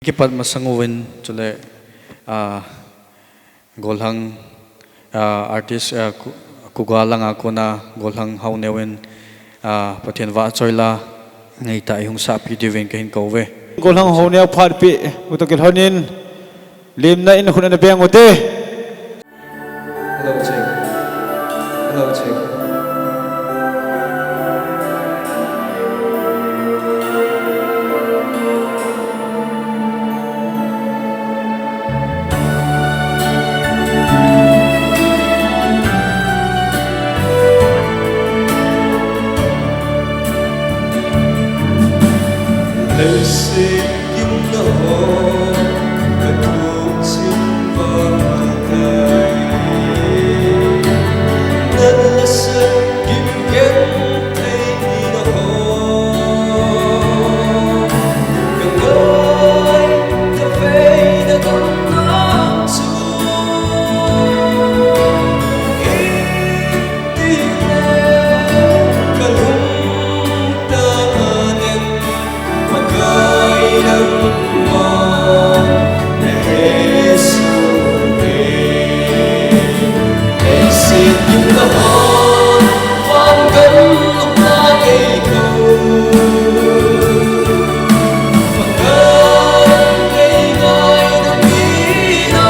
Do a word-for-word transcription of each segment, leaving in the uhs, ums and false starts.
Kipat masang uvin, chule, ah, golhang, ah, artist, ah, Ku-, Kuga langa kona golhang Haoneo in, ah, Pathen vahchoila ngeitah a eihung sahpi diuvin kahin kou uve. Golhang Haoneo phatpi, u toh kilhonin, limna in khut ana beng ute. Hello, check. Hello, check. Leiset gimna ho, ka thusim vang tai. Na lasa gim genthei na ho, ka ngai, ka vei na gamna chu. Iti le ka lung ta nen, Pakai nangma na he sute. Leiset gimna ho, vangam lukna nei kou. Pakai nei ngaidam ina.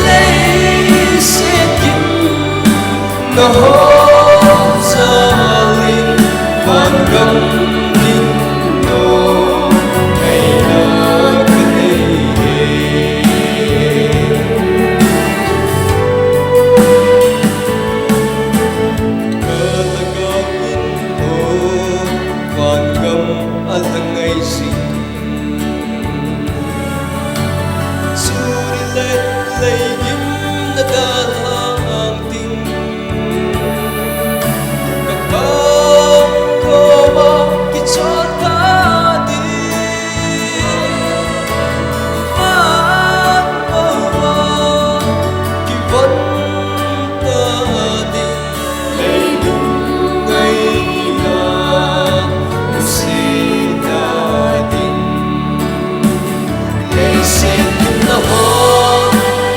Leiset gim na ho jalin vangam din no, eina ka nei e. Ka lhagao in o, vangam a lhangai jing. Chule leigim na dalhang ding, ka Pa koma kichol ta ding. Van uva kivon ta ding. Leilung ngaina usita ding. Leiset gimna ho,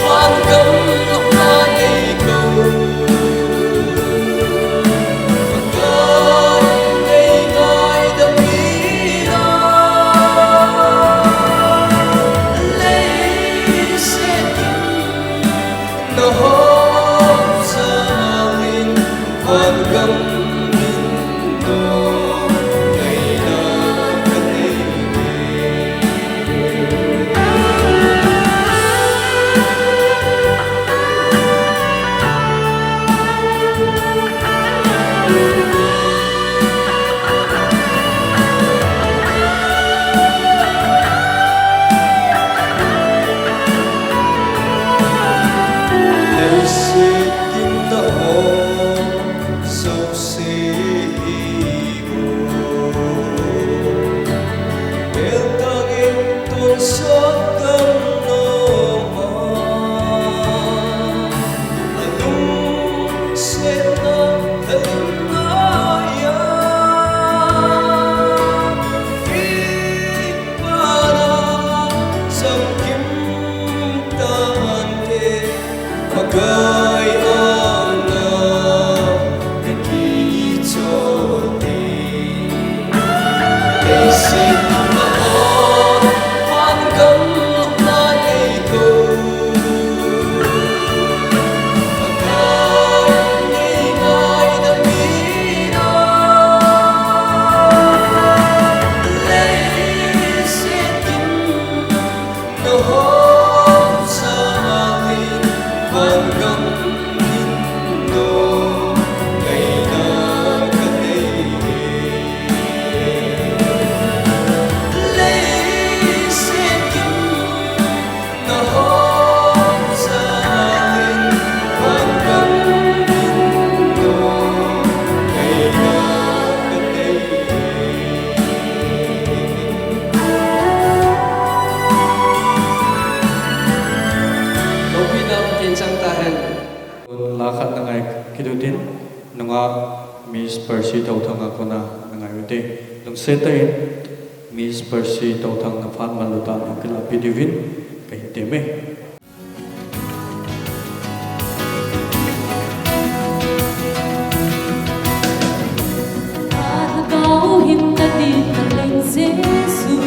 vangam lukna nei kou. Pakai nei ngaidam ina. Leiset gim na ho jalin vangam din no, eina ka nei e. Leiset gimna ho jouse hi o, meltang in tonsot dam nom a, alungsetna lhalimna a, kipana chamkim tante. Pakai anga ka kichol ding. Leiset na ho, vangam lukna nei kou. Pakai nei ngaidam ina. Leiset gim na ho jalin vangam din no, eina ka nei e. Leiset gim na ho jalin vangam din no, eina ka nei e. Loupina Pathen chang tahen. La khat na ngai kit utin, nungah Miss Percy Touthang a kona na ngai ute. Lungset tah in, Miss Percy Touthang, na phat manlu tah in kila pe diuvin kahin temme. Lhagao hin nadin naleng Jesu,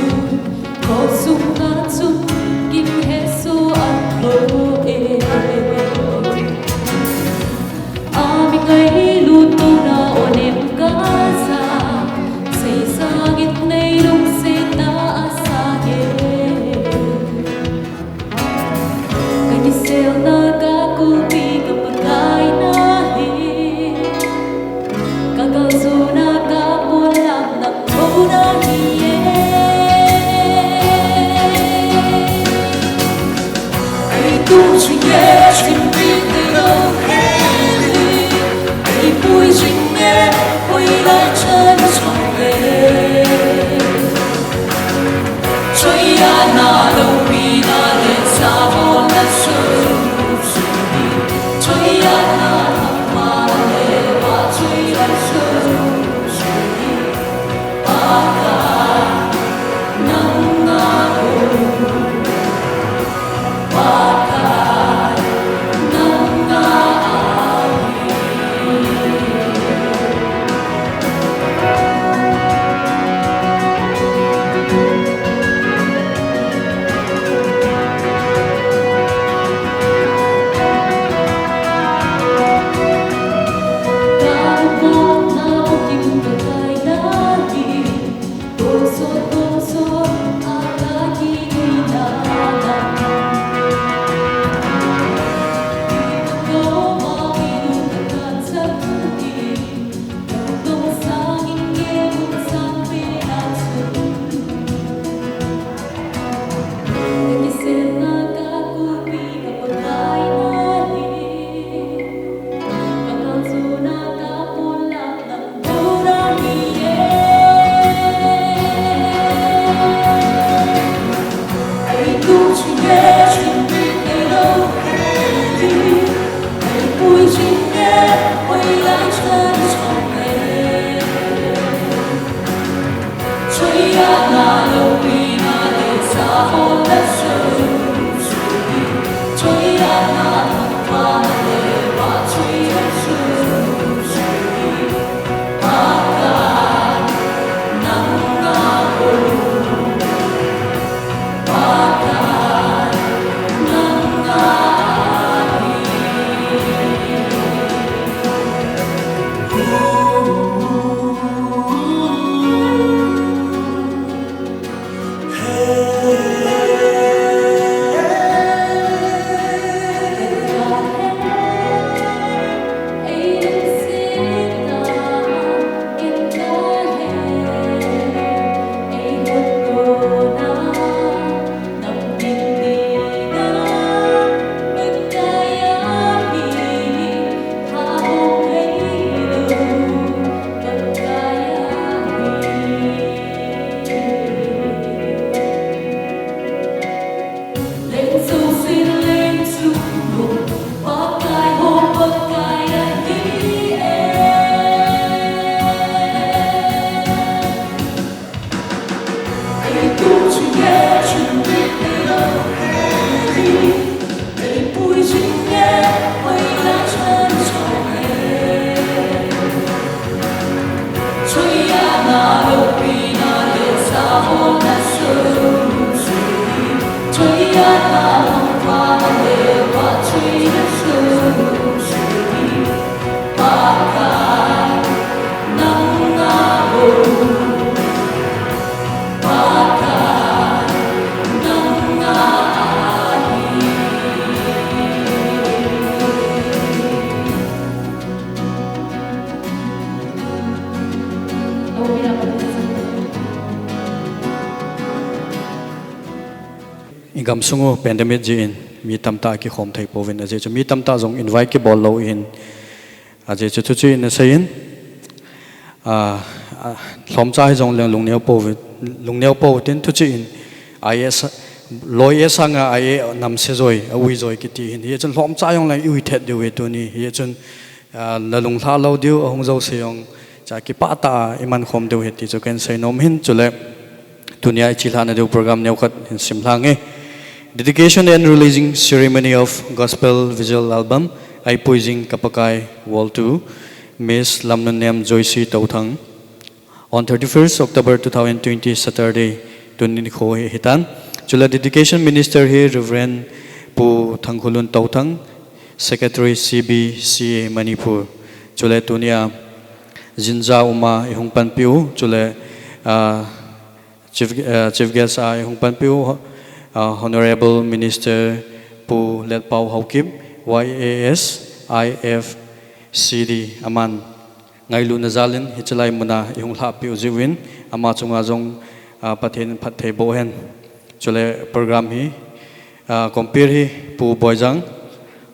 kosung a chun gimhesoh aum e. Ami ngailut touna onem kaja, seisang in neilungsetna asang e. Kakiselna kakulpi ka Pakai nahi, kakalsonna kapolam nang bou nahi e. Ei tu jing e, chinpi neilou heli, ei pui jing e, hoilai chan jong le. I gamsung u pandemic jeh in mi tamtah kikhom thei pouvin, ajeh chu mi tamtah jong invite kibol lou ahin, ajeh chu thuche in asei in, a, a, lhomcha hijongleng lungneo pou, lungneo pou tin thuche in, a, loi a sanga a, a namse joi, a ui joi kiti hin, hichun lhomcha jongleng i ui thet diu ahi tuni, hichun, a, nalung lha lou diu, ahung jouse jong, cha kipah tah a i man khom diu ahi ti chu kahin sei nom in, chule Tunia ichilhahna diu program neokhat hin simlhange. Dedication and releasing ceremony of Gospel Visual Album, Aipuijing Kapakai World two, Miss Lamnunnem Joyce Touthang. On thirty-first October two thousand twenty, Saturday, tuni nikho hi hitan. Chule dedication minister hi Reverend Pu Thangkhulun Touthang, Secretary C B C A Manipur. Chule tunia jinja uma ihung panpiu, chule, ah, Chief, eh, Chief Guest a ihung panpiu, ah, Honorable Minister Pu Letpao Haokip, Y A S, I F C D, aman ngailutna jalin hichelai muna ihung lhahpiu jiuvin, ama chunga jong, ah, Pathen in phatthei boh hen. Chule program hi, ah, compere hi Pu Boijang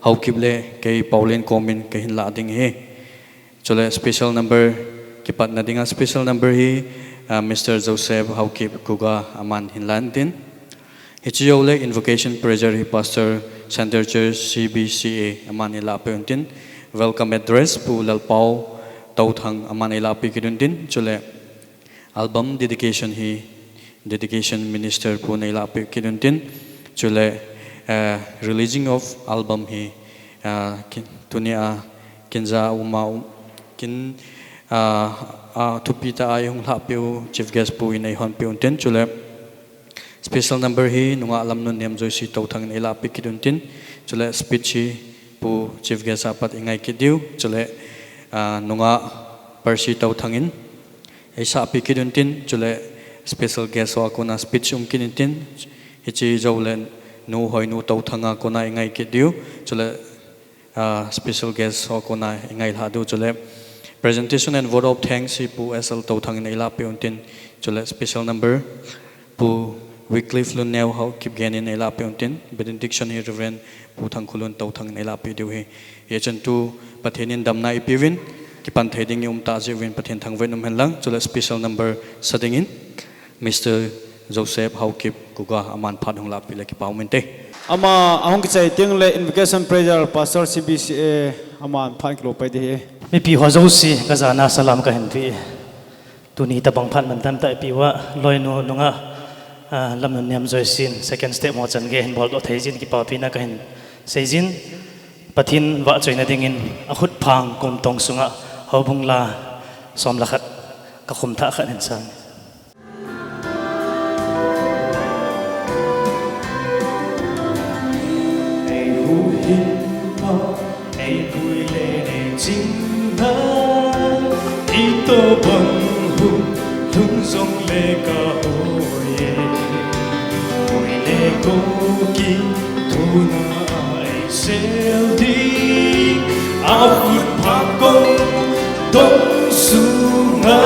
Haokip le kei Paulin komin kahin lah ding ahi. Chule special number kipatna dinga special number hi, ah, Mister Joseph Haokip Kuga aman hin lah intin. Hiche joule invocation prayer hi Pastor Center Church C B C A aman eilahpeh untin. Welcome address Pu Lalpao Touthang aman eilahpeh kit untin. Chule album dedication hi dedication minister pun eilahpeh kit untin. Chule, eh, releasing of album hi, ah, kin, tunia kinja uma um, kin, ah, ah, thupi tah a ihung lhahpiu chief guest pu in eihonpeh untin. Chule special number hi nungah Lamnunnem Joyce Touthang in eilahpeh kit untin. Chule speech hi Pu chief guest a pat ingai kit diu. Chule, ah, nungah Percy Touthang in eisahpeh kit untin. Chule special guest ho a kona speech um kit untin. Hiche joule Nu Hoinu Touthang a kona ingai kit diu. Chule, ah, special guest ho a kona ingai lhah diu. Chule presentation and vote of thanks hi Pu S L Touthang in eilahpeh untin. Chule special number Pu Wycliffe Lunneo Haokipgen in eilahpeh untin. Benediction hi Reverend Pu Thangkhulun Touthang in eilahpeh diu ahi. Hichun tu Pathen in damna eipeuvin, kipan thei ding ium tah jeh uvin Pathen thangvah in um hen lang. Chule special number sa dingin Mister Joseph Haokip Kuga aman phat hung lahpeh le kipa um inte. Ama ahung kichai tengle invocation prayer Pastor C B C A aman phat kilou pai ding ahi. Mipi ho jouse kajana salam kahin pe e. Tuni tabang phat mantam tah eipeh uva, loinu nungah, ah, Lamnunnem Joyce in second step ho chan gei hin boldoh thei jeh in kipapina kahin sei jin, Pathen vahchoina dingin akhutphang kom tong sunga houbung la som le khat kakhum thah khat hin sang. Eihuhhingpa, eipui le neichingna, itobang hung lhung jongle kahoi e. Koi le gou kithona eisel ding, akhutphang kom tong sunga,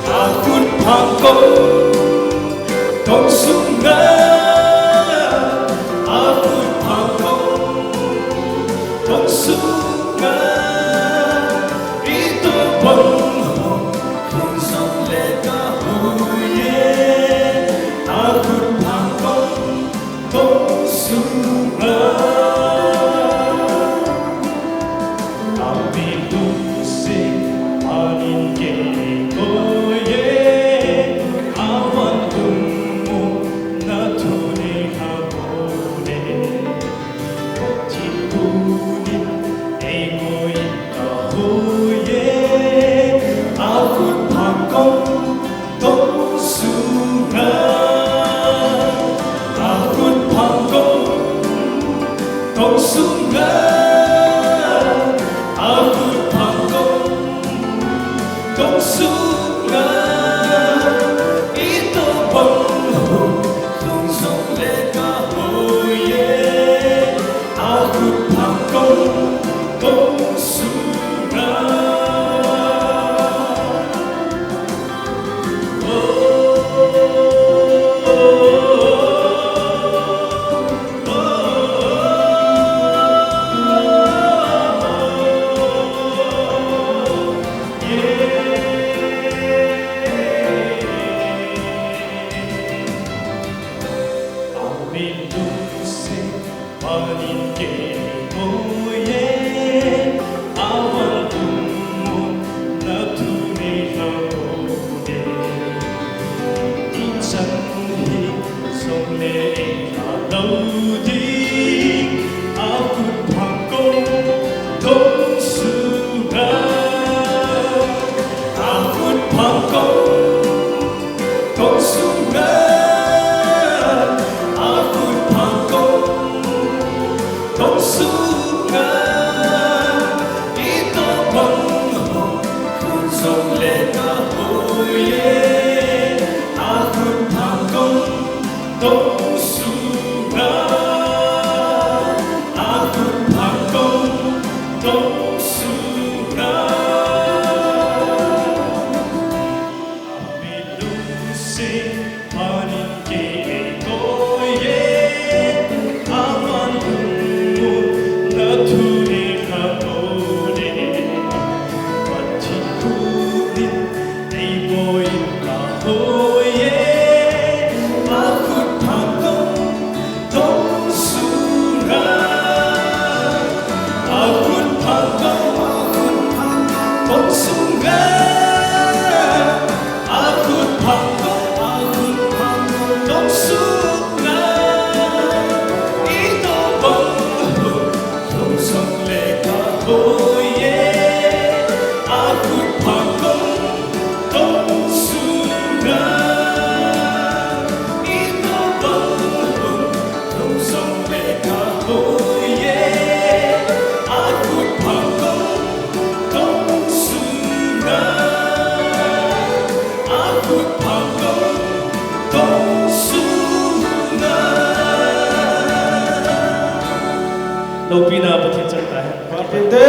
akhutphang kom tong sunga, akhutphang kom tong sunga, itobang hung lhung jongle kahoi e, akhutphang kom tong sunga. Api lungset anin kei koi e, Pite.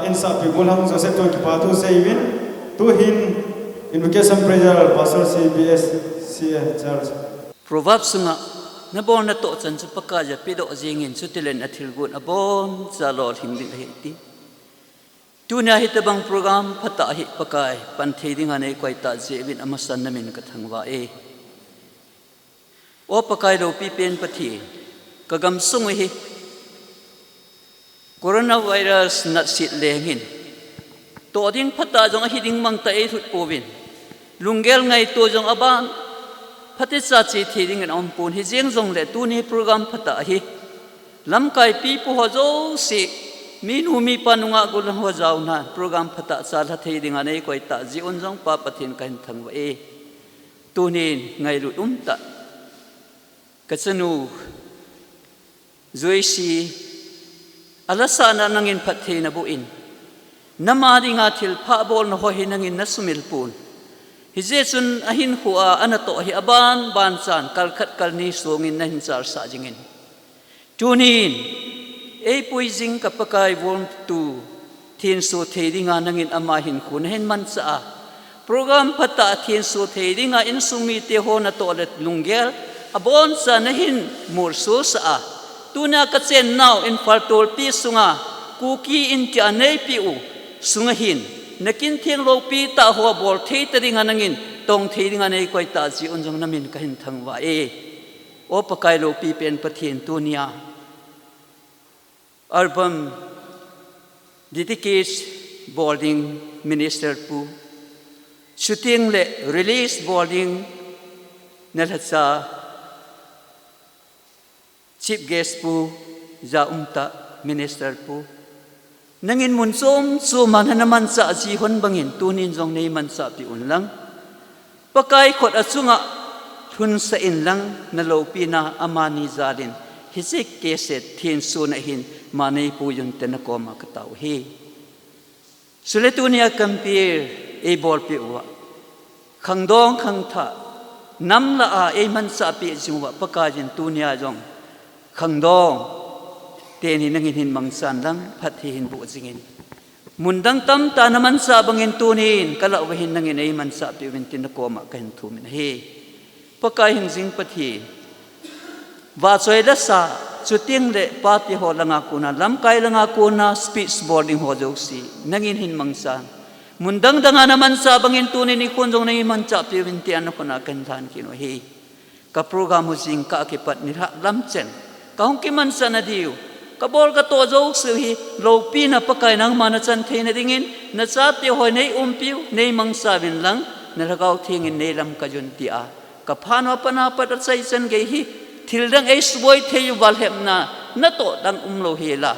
Insahpi golhang Joseph toh kipa thu seiyuvin. Tuhin invocation prayer, Pastor C B S C A Church. Proverbs sunga, "Nabol natoh chan chu Pakaiya pedoh jingin, chutile nathilgon aboncha lolhing ding ahi," ati. Tunia hitobang program phatah hi Pakai, pan thei dinga neikoi tah jeh uvin amasan namin kathangvah e. O Pakai loupi pen Pathen, kagamsung u hi coronavirus natsit lengin, toh ding phatah jong ahi ding mangtah eilhut pouvin, lunggel ngaito jong aban, phatecha che thei dingin aumpon, hijeng jongle tuni program phatah hi lamkai pipu ho jouse, minu mipa nungah golhang ho jaona program phatah cha lha thei dinga neikoi tah jeh un jong Pa Pathen kahin thangvah e. Tunin ngailut umtah kachanu Joyce, alasahna nangin phatthei naboh in, nama dinga thilpha bolna ho hi nangin nasumil pon. Hijeh chun ahinkhoa anatoh hi aban banchan kalkhat kalni songin nahin chalsah jingin, tunin eipui jing ka Pakai, vangtu thenso thei dinga nangin ama hinkho nahin manchah a, program phatah thenso thei dinga insung mite ho natoh le lunggel aboncha nahin molsosah a, tunia kachennau Imphal tolpi sunga Kuki Inpi a neipeh u sunga hin, nakin theng loupi tah ho bol thei ta dinga nangin tong thei dinga neikoi tah jeh un jong namin kahin thangvah e. O Pakai loupi pen Pathen, tunia album dedicate bol ding minister pu, shooting le release bol ding nalhacha chief guest pu, ja umtah minister pu, nangin mun chom choma nana manchah ji hon bangin tunin jong neimanchah peh unlang, Pakai khut achunga lhunsah inlang, naloupina amani jalin hiche cassette thensona hin ma neipui unte nakoma katao hi. Chule tunia compare eibolpeh uva, khangdong khangthah, nam lah a eimanchah peh jing uva, Pakaiyin tunia jong khangdong teni nangin hin mangchan lang phatthei hin boh jingin, mundang tamtah namanchah bangin tunin kalah uva hin nangin eimanchah peh uvin tin nakoma kahin thumin ahi. Pakai hingjing Pathen, vahchoi lasa, shooting le party ho langa kona, lamkai langa kona speech bol ding ho jouse nangin hin mangchan, mundang danga namanchah bangin tunin nikhon jong neimanchah peh uvin tin nakhona kahin lhan kit u ahi. Ka program u jingkah kipat nilhah lam chen kahung kimanchah nadiu, kabol katoh jouse hi loupina Pakai nangma nachan theina dingin, nachate ho neiumpiu, neimangcha uvin lang, naLhagao Thengin neilamkai un tia kaphat uva pat apat achaichan gei hi, thildang eisuboi thei uva lhepna natoh dang umlou hela,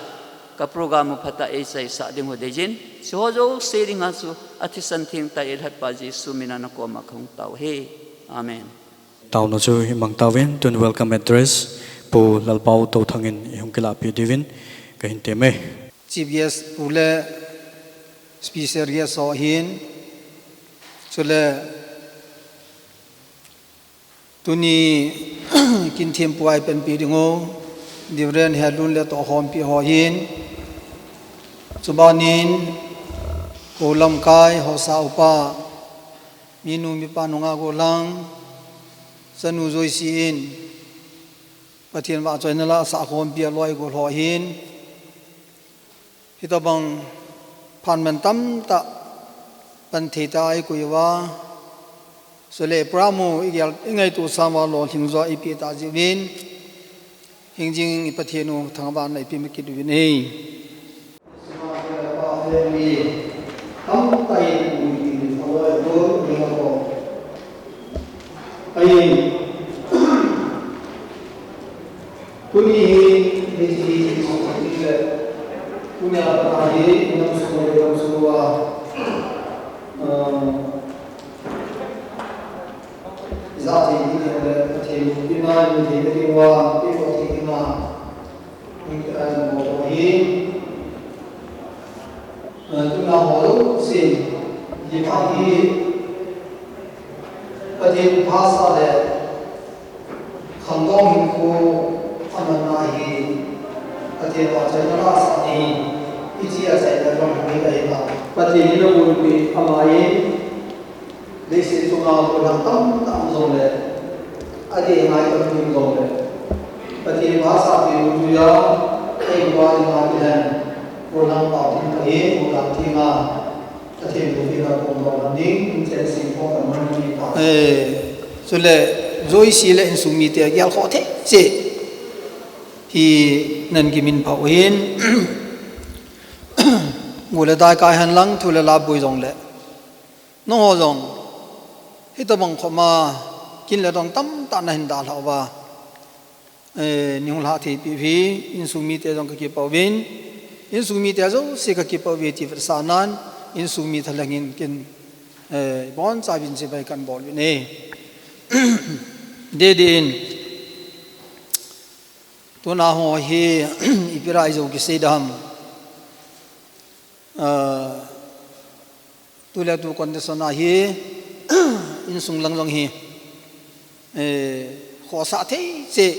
ka program u phatah eichaisah ding u deiyin, hicheho jouse dinga chu athisan thengtah eilhatpa Jesu mina nakoma kahung tao hi. Amen. Taona chu imang tauvin, tun welcome address Pu Lalpao Touthang in eihung kilahpeh diuvin kahin temme. Chief guest pu le special guest ho ahin, chule tuni kin thempu a eipanpi dingu Reverend Helun le tohkhompi ho ahin, chubanin hou lamkai haosa upa, minu mipa nungah golhang, chanu Joyce in Pathen vahchoina lah a sahkhompi aloi gol ho ahin, hitobang phatman tamtah pan thei tah a eikoi uva, chule program u igel ingaito sang uva lolhing joh eipeh tah jeh uvin, hingjing i Pathen u thangvahna eipeh kit uvin ahi. Ahin, tuni hi, hiche hi, hiche hi, tunia pat hi, inam sung le inam sung uva, ah, ijat thei ding le, Pathen loupi na, imu thei ding uva, imu thei ding uva, hung ti a, imu thei ding uva, Tuna ho jouse, hiche hi Pathen phasah le khangdong hinkho amanna ahi. Pathen vahchoina lasa ni, hiche a chaina jong hi kahi ta. Pathen in abonpi ama in, leiset chunga gollhang tamtah um jongle, adih ngai tampi um jongle, Pathen vahsah pi u tuya, eiva dinga kihen, gollhang pao theng kahi, gollhang thenga, Pathen thu hi na pom lo ding, in chen sing pom lo ding ta. Eh, chule, Joyce le insung mite gelkhoh thei cheh. Hi nan kiminphah u hin, gu le dai kai hen lang, thu le la boi jongle, nangho jong hitobang khoma kin le dong tamtah nahin dalhah uva, eh, neihung lhah thei peh u hi insung mite jong kakipah uvin, insung mite jouse kakipah uve ti vetsahnan, insung mi thalheng in kin, eh, ibonchauvin chibai kahin bol uvin e. Deh deh in, tuna ho hi, ipi ra ijou kisei dam. Ah, tu le tu condition a hi, insung lang jong hi, eh, khohsah thei cheh,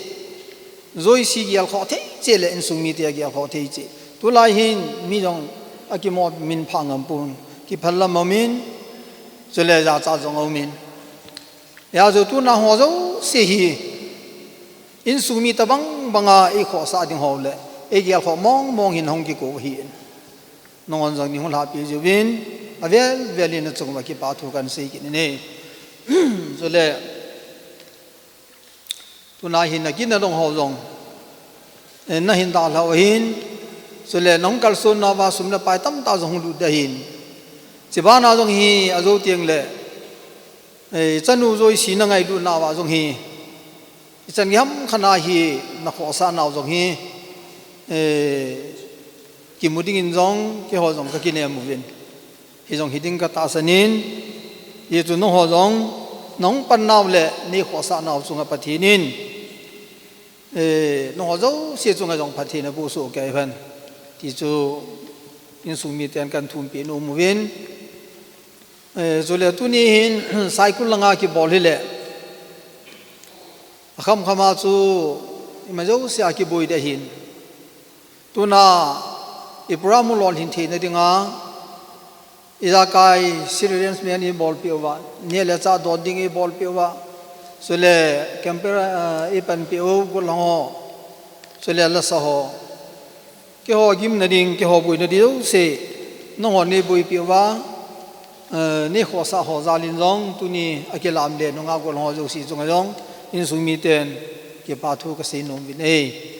Joyce gelkhoh thei cheh le insung mite gelkhoh thei cheh. Tulai hin mi jong akimo minphah ngam pon, kiphal lam aumin, chule jachat jong aumin. Hijeh chun tuna ho jouse hi, insung mi tobang banga eikhohsah ding ho le, eigelkhoh mong mong hin hung kikou ahin. Nanghon jong neihung lhahpi jiuvin, avel vel in nachung uva kipa thu kahin sei kit in e. Chule, tuna hin nakin nadong ho jong, eh, nahin dalhah u ahin, chule nahung kalson nauva sum le pai tamtah jong hung lut ding ahin. Chubana jong hi ajou teng le, eh, chanu Joyce nangailut nauva jong hi, ichan gei ham khat a hi nakhohsah nau jong hi, eh, kimu dingin jong keiho jong kakinem uvin. Hijong hiding katahsan in, hijeh chun nangho jong nahung pan nau le neikhohsah nau chunga Pathen in, eh, nangho jouse chunga jong Pathen in abohsoh kei hen ti chu insung miten kahin thumpeh nom uvin. Eh, chule tuni hin Saikul langa kibol hile, akham kham a chu ima jouse a kiboi ding ahin. Tuna i program u lolhin theina dinga, ijakai seat arrangement ibolpeh uva, neh le chah don ding ibolpeh uva, chule camper, eh, ipanpeh u, gollhang ho, chule lasa ho, keiho gimna ding, keiho boina ding jouse, nanghon neiboipeh uva, eh, neikhohsah ho jal in jong, tuni akilam le nunga gollhang ho jouse chunga jong, insung miten kipa thu kasei nom uvin e.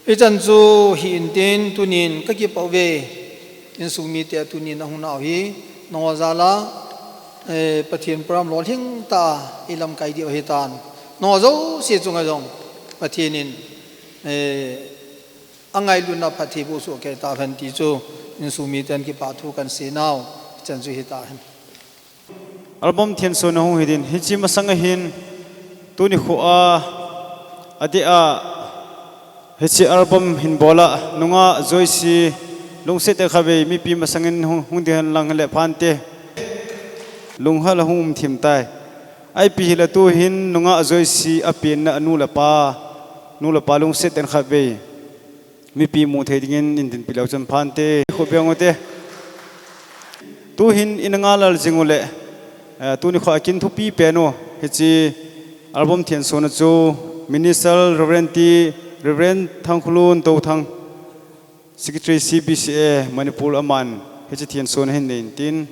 Hichan chu hi intin, tunin kakipah uve, insung mite tunin ahung nau hi, nangho jal a, eh, Pathen program lolhing tah a ilamkai diu ahitan. Nangho jouse chunga jong Pathen in, eh, angailutna phatthei bohsoh kei tahen ti chu insung miten kipa thu kahin sei nau, hichan chu hitahen. Album thensona hung hiding, hiche masanga hin, tuni khoa, adeh a, hiche album hin bol a, nungah Joyce, lungset tah khatvei, mipi masangin hung, hung ding hen lang le phante. Lunghel a hung um thim tai. Ipi hile tuhin, nungah Joyce, apenna, anu le apa, nu le pa lungset tah khatvei. Mipi muthei dingin in dinpi leu chun phante, khobeng ute. Tuhin ina ngalal jing ule, eh, tuni khoa kin thupi pen u, hiche album thensona chu Minister Reverend T, Reverend Thangkhulun Touthang, Secretary C B C A Manipur aman, hiche thensona hin nei intin.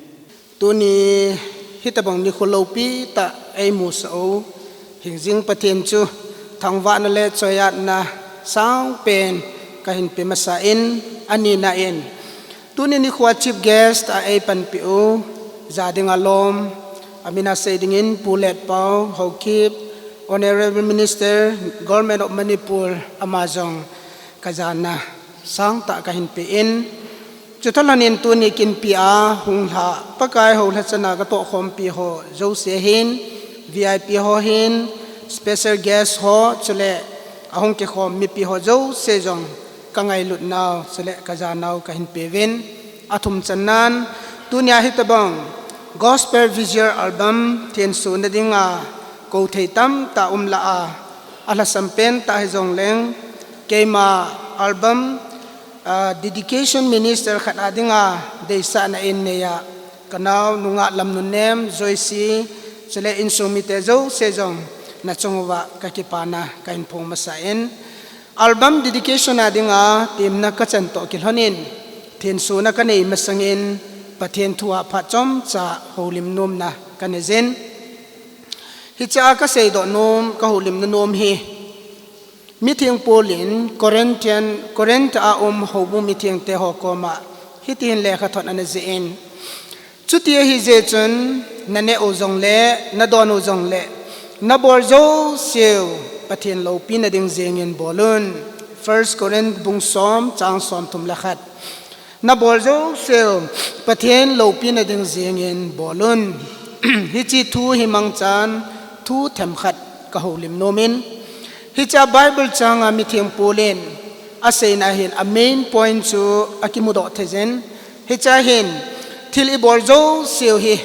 Tuni hitobang nikho loupi tah eimusah u, hingjing Pathen chu thangvahna le choiatna sangpen kahin pe masa in, anina in, tuni nikhoa chief guest a eipanpi u, ja dinga lom, amin a sei dingin Pu Letpao Haokip, Honorable Minister, Government of Manipur, ama jong kajana sangtah kahin pe in, chutah lhonin tuni kinpi a hung lha, Pakai hou lhachana katohkhompi ho jouse hin, V I P ho hin, special guest ho, chule ahung kikhom mipi ho jouse jong kangailut nau, chule kaja nau kahin peuvin, athum channan, tunia hitobang Gospel Visual Album thensona dinga kou thei tamtah um lah a, alhasam pentah hijongleng, keima Album, ah, dedication minister khat a dinga deisahna in neiya kanao nungah Lamnunnem Joyce, chule insung mite jouse jong nachung uva kakipana kahin phong masa in. Album dedication a dinga temna kachan toh kilhonin, thensona kanei masangin, Pathen thu a phat chomcha houlim nomna kanei jin. Hichea kaseidoh nom, kahoulimna nom hi, Mitheng Paul in Corinthian, Corinth a um houbung mithengte ho koma hitihin lekhathot ana jih in, chuti ahijeh chun, naneh u jongle, nadon u jongle, nabol jouseu Pathen loupina ding jengin bolun. First Corinth bung som chang somthum le khat. Nabol jouseu Pathen loupina ding jengin bolun. Hiche thu hi mangchan thu themkhat kahoulim nomin, hichea Bible changa Mitheng Paul in aseina hin a main point chu akimudoh thei jin. Hichea hin thil ibol jouseu hi,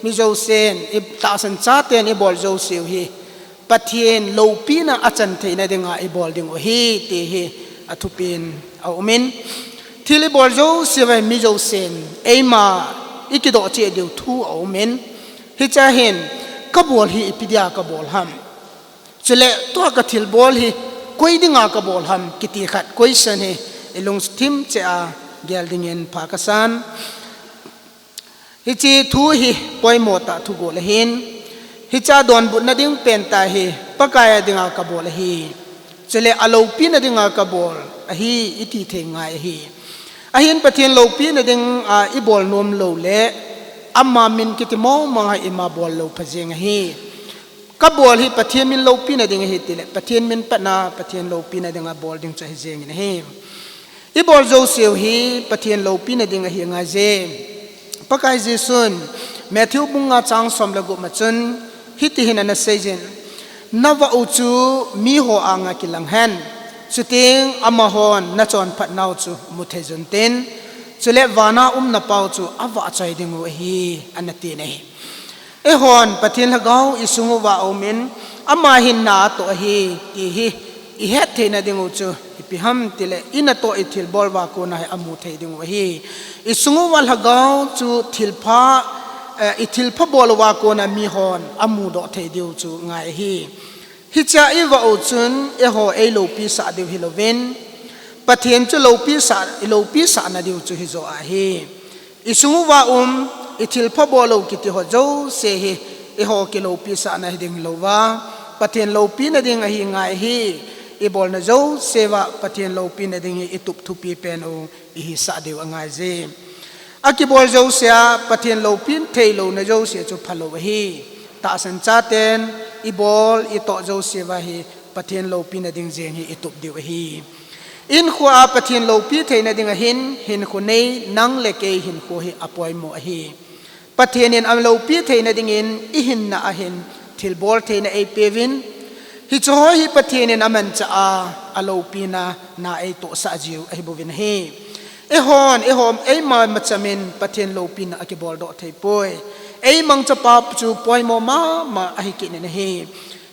mi jousen, itahsan chaten ibol jouseu hi Pathen loupina achan theina dinga ibol diu ahi, ti hi athupin aumin. Thil ibol jouseu hi mi jousen eima ikidoh cheh diu thu aumin. Hichea hin, kabol hi ipi dia kabol ham, chule tua kathilbol hi koi dinga kabol ham, kiti khat question hi ilungthim cheh a gel dingin pha kasan. Hiche thu hi poimo tah thugol ahin, hichea donbutna ding pentah hi Pakai a dinga kabol ahi, chule aloupina dinga kabol ahi, iti thei ngai ahi. Ahin Pathen loupina dinga ibol nom loule, ama min kiti mongmong a ima bol lou pha jeng ahi. Kabol hi Pathen min loupina ding ahi tile, Pathen min patna, Pathen loupina dinga bol ding chu ahi jengin ahi. Ibol jouseu hi Pathen loupina ding ahi ngaije. Pakai Jesun Matthew bung nga chang som le gup ma chun hitihin ana seijin, navah u chu miho anga kilang hen, chuteng amahon nachonphatnau chu muthei jontin, chule vana um napau chu avahchoi dingu ahi, anatin ahi. Eihon Pathen lhagao isung uva aumin, ama hin na atoh ahi, ti hi ihet theina dingu chu ipi ham tile, inatoh ithilbol uva kona hi amu thei dingu ahi. Isung uva lhagao chu thilpha, eh, ithilpha bol uva kona mihon amudoh thei diu chu ngai ahi. Hichea ivah u chun eiho eiloupisah diu hilouvin, Pathen chu loupisah, iloupisahna diu chu hijo ahi. Isung uva um, ithilpha bol u kiti ho jouse hi eiho kiloupisahna hiding hilouva, Pathen loupina ding ahi ngai ahi. Ibolna jouseuva Pathen loupina ding hi itup thupi pen u ihisah diu angaije. Akibol jousea Pathen loupin theilouna jouse chu phalou ahi. Tahsan chaten ibol itoh jouseuva hi Pathen loupina ding jeng hi itup diu ahi. Hinkhoa Pathen loupi theina dinga hin, hinkho nei nang le kei hinkho hi apoimo ahi. Pathen in aloupi theina dingin ihinna a hin thilbol theina eipeuvin, hicheho hi Pathen in amanchah a, aloupina na eitohsah jiu ahibouvin ahi. Eihon, eihon, eima machamin Pathen loupina akiboldoh theipoi. Eimangchapa chu poimo mama ahikit in ahi.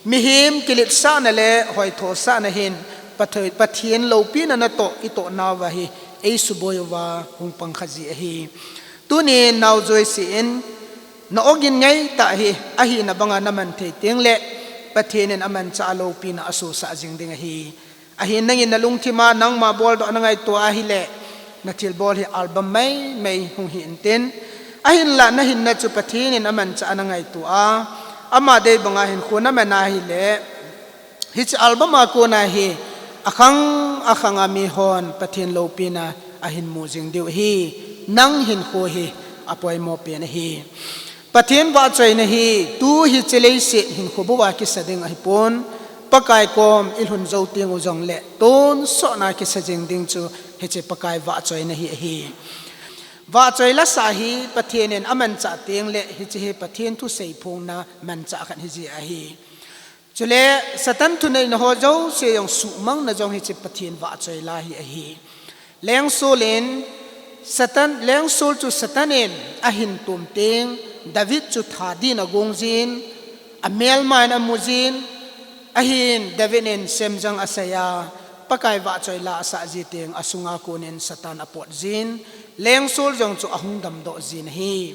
Mihem kiletsahna le hoithosahna hin Pathe-, Pathen loupina natoh itohnauva hi eisuboi uva hung pangkha ji ahi. Tunin nao jouse in, na-ogin ngaitah hi ahina banga naman thei tengle, Pathen in amanchah a loupina asosah jing ding ahi. Ahin nangin nalungthima nangma boldoh nangaito ahile, nathilbol hi album maimai hung hi intin. Ahinla nahinna chu Pathen in amanchah a nangaito a, ama dei banga hinkho naman ahile, hiche album a kona hi akhang akhanga mihon Pathen loupina ahin mu jing diu ahi. Nang hinkho hi apoimo pen ahi. Pathen vahchoina hi tu hiche leiset hinkho bouva kisa ding ahipon, Pakai kom ilhun jou tengu jongle tonsotna kisa jing ding chu hiche Pakai vahchoina hi ahi. Vahchoi lasah hi Pathen in amanchah tengle hiche hi Pathen thusei phongna manchah khat hiji ahi. Chule Satan thuneina ho jouse jong suhmangna jong hiche Pathen vahchoi la hi ahi. Leng Saul in Satan, Leng Saul chu Satan in ahin tom teng, David chu tha din agong jin, amelma in amu jin, ahin David in semjang asei a, Pakai vahchoi la asah ji teng asunga konin Satan apot jin, lengsol jong chu ahung damdoh jin ahi.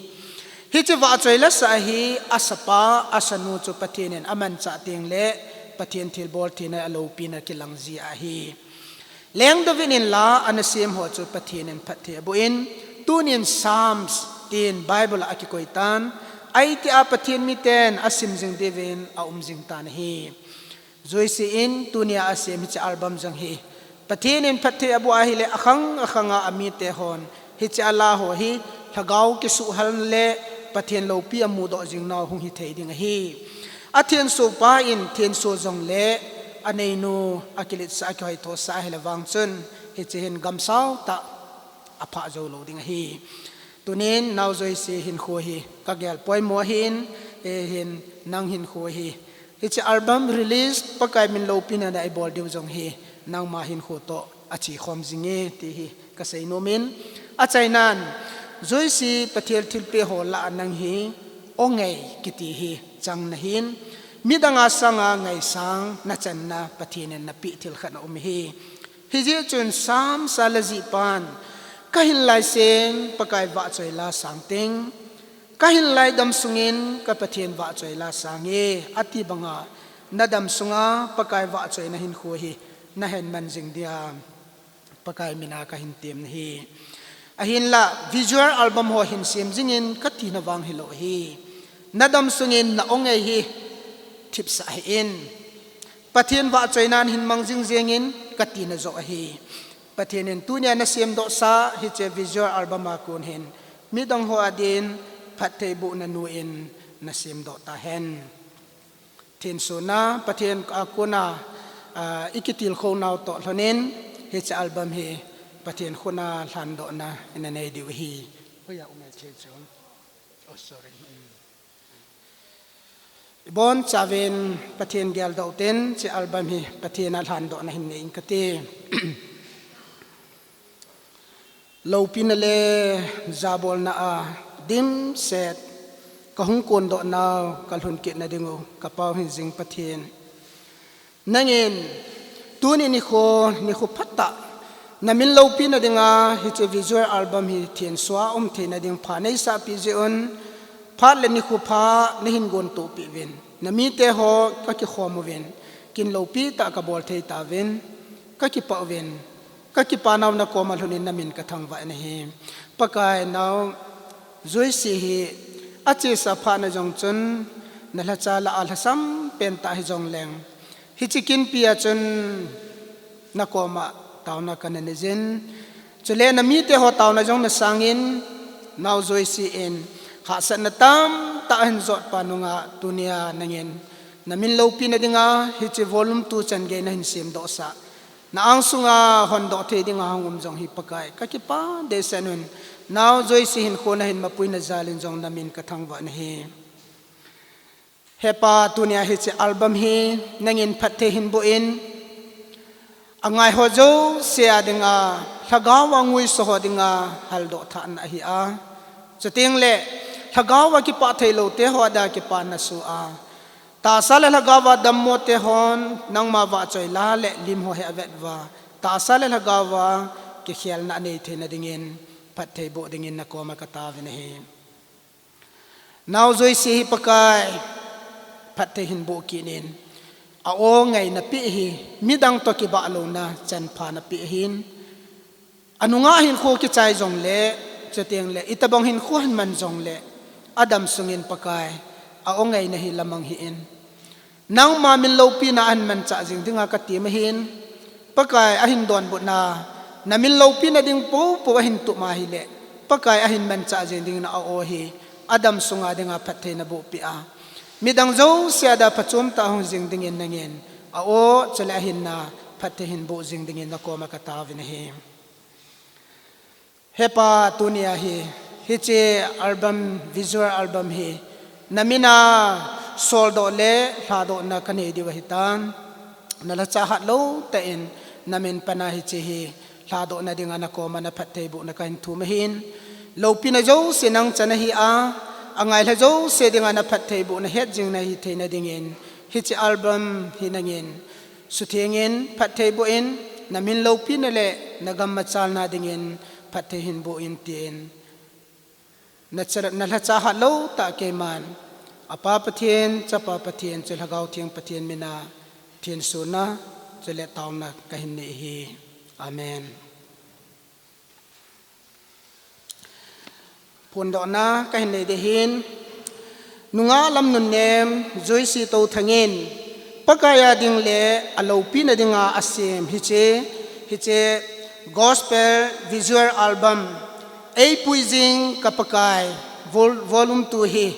Hiche vahchoi la sah hi asapa, asanu chu Pathen in amanchah teng le Pathen thilbol theina aloupina kilang ji ahi. Leng David in la ana sem ho chu Pathen in phatthei aboh in, tunin Psalms tin Bible a akikoi tan, ahi tia Pathen miten asim jing diuvin aum jing tan ahi. Joyce in tunia asem hiche album jong hi Pathen in phatthei aboh ahile akhang akhanga amite hon hiche ala ho hi lhagao kisuhhal le Pathen loupi amudoh jing nau hung hithei ding ahi. Athenso pa in thenso jongle aneinu akiletsah akihoithosah ahile vang chun hiche hin gamsau tah aphah jou lou ding ahi. Tunin nao Joyce hinkho hi kagel poimo ahin, hiche album release Pakai min loupina a ibol diu jong hi nangma hinkho toh achekhom jinge ti hi kasei nomin, achainan Joyce Pathen thilpeh ho lah a nang hi Aw Ngei kiti hi chang nahin, midanga sanga ngaisang nachanna Pathen in napeh thil khat aum ahi. Hijeh chun Psalms a lajih pan, kahin lai seng Pakai vahchoi la sang teng, kahin lai damsungin ka Pathen vahchoi la sange ati banga, nadam sunga Pakai vahchoina hinkho hi nahen man jing dia Pakai mina kahin tem nahi. Ahinla visual album ho hin sem jingin katina vang hilou ahi. Nadam sungin na Aw Ngei hi thipsah hih in, Pathen vahchoinan hin mang jing jengin katina joh ahi. Pathen in tunia nasemdohsa hiche visual album a kon hin midang ho adin phattheibohna nu in nasemdoh tahen. Thensona Pathen a kona ikitilkhou nau toh lhonin hiche album hi Pathen khut a lhandohna ina nei diu ahi. Ibonchauvin Pathen geldoh utin, hiche album hi Pathen a lhandohna hin nei inge kati. Loupina le jabolna a dimset kahung kondoh nau kalhun kitna dingu kapao hing jing Pathen, nangin tuni nikho, nikho phatah namin loupina dinga hiche visual album hi thensoa um theina ding pha neisahpeh jeh un, phat le nikho pha nahin gontohpeh uvin, namite ho kakikhom uvin, kin loupi tah kabol thei tauvin, kakipah uvin, kakipa nau nakoma lhunin namin kathangvah in ahi. Pakai, nao Joyce hi achesa phatna jong chun nalhacha lah a lhasam pentah hijongleng, hiche kinpi a chun nakoma taona kana neijin, chule namite ho taona jong nasangin, nao Joyce in hahsatna tamtah ahin jotpa nunga tunia nangin namin loupina dinga hiche volume two chan gei nahin semdohsah, na angsunga hondoh thei dinga hung um jong hi Pakai kakipa dehset un, nao Joyce hinkho nahin mapuina jalin jong namin kathangvah in ahi. He Pa, tunia hiche album hi nangin phatthei hinboh in, angaiho jouse a dinga, lhagao a nguiso ho dinga haldoh thahna ahi a, chutengle lhagao a kipah theiloute ho a dia kipana soh a, tahsa le lhagao a dammote hon nangma vahchoi la le lim ho hi avet uva, tahsa le lhagao a kikhelna anei theina dingin phattheiboh dingin nakoma kataovin ahi. Nao Joyce hi Pakai, phatthei hinboh kit in, a-aw ngai napeh hi midang toh kibah louna chanpha napeh ahin, anunga hinkho kichai jongle, chutengle itobang hinkho ahin man jongle, adam sungin Pakai, a-aw ngaina hi lamang hih in. Nangma min loupina ahin manchah jing dinga katem ahin, Pakai ahin donbutna, namin loupina ding poupou ahin tup ahile, Pakai ahin manchah jing dingin a-aw hi adam sunga dinga phatthei nabohpeh a, midang jouse a dia phachom tah hung jing dingin nangin a-aw chule ahinna phatthei hinboh jing dingin nakoma kataovin ahi. He Pa, tunia hi hiche album, visual album hi namin a soldoh le lhadohna kanei diu ahitan, nalhacha hatlou tah in namin pana hiche hi lhadohna dinga nakoma naphattheibohna kahin thum ahin, loupina jouse nang chan ahi a, angailha jouse dinga naphattheibohna hetjing nahi theina dingin, hiche album hi nangin suthengin phattheiboh in, na min loupina le na gam machalna dingin phatthei hin boh in tin. Na cha, na lhacha hatlou tah keiman, a Pa Pathen, Chapa Pathen, chule Lhagao Theng Pathen mina thensunna, chule taona kahin nei ahi. Amen. Phondohna kahin nei ding ahin, nungah lam nunnem, Joyce Touthang in, Pakai a ding le aloupina dinga asem hiche, hiche Gospel Visual Album, Eipui Jing Ka Pakai, vol-, Volume two hi,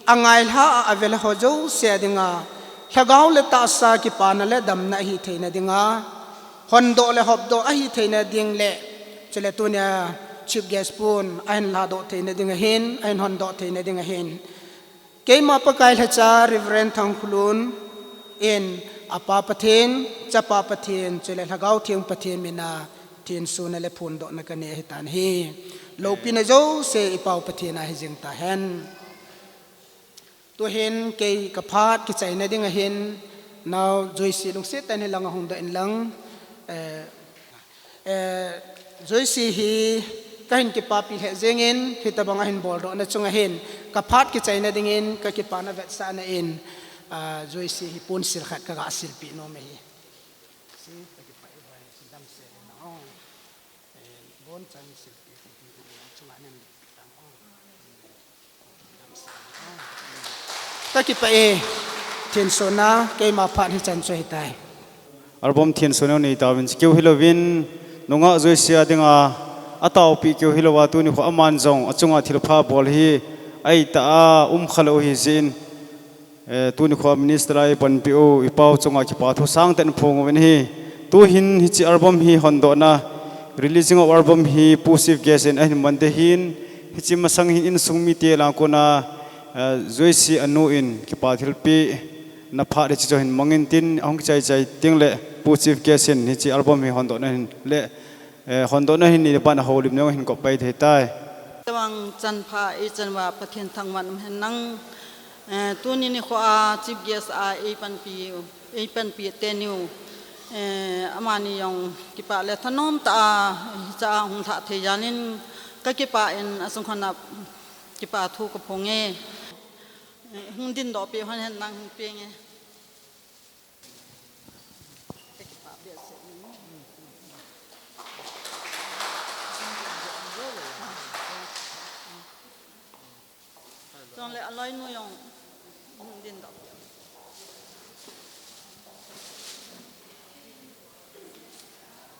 angailha a avel ho jouse a dinga, lhagao le tahsa kipana le damna ahi theina dinga, hondoh le hopdoh ahi theina ding le, chule tunia Chief Guest pun ahin ladoh theina ding ahin, ahin hondoh theina ding ahin. Keima Pakai lhacha Reverend Thangkhulun in a Pa Pathen, Chapa Pathen, chule Lhagao Theng Pathen mina thensunna le phondohna kanei ahitan ahi. Loupina jouse i Pa u Pathen a hijing tahen. Tuhin kei ka phat kichaina ding ahin, nao Joyce lungset tah in hilang a hung doh in lang, eh, eh, Joyce hi kahin kipapi lheh jengin, hitobang ahin boldohna chunga hin, ka phat kichaina dingin, ka kipana vetsahna in, ah, Joyce hi ponsil khat kaga silpeh nom ahi. Si, ka kipah e, si damsel in, oh. Ka kipah e, thensunna, keima phat hichan chu ahitai. Album thensunna nei tauvin, keu hilouvin, nungah Joyce a dinga, ataopi keu hilouva, tuni kho aman jong, achunga thilpha bol hi, aitah a, um khalou ahi jeh in, Eh, tuni kho a minister a eipanpi u, i Pa u chunga kipa thu sangtah in phong uvin ahi. Tuhin hiche album hi hondohna, releasing of album hi Pu Chief Guest in ahin man ding ahin, hiche masang hin insung mite lang kona, eh, Joyce anu in kipa thilpeh na phat hiche chu hin mangin tin, ahung kichai chai teng le Pu Chief Guest in hiche album hi hondohna hin le, eh, hondohna hin nei le pan a houlim nung hin kop pai thei tai. Tawang chanpha eichan uva Pathen thangvah in um hen lang. Eh, tuni nikho a Chief Guest a eipanpi, eipanpi teni u. Eh, amani jong kipah le thanom tah a, hiche a hung lhah thei jal in ka kipah in asung khon a kipa thu ka phong e. Eh, hung dindoh peh hon hen lang hung peng e. Chule aloinu jong hung dindoh.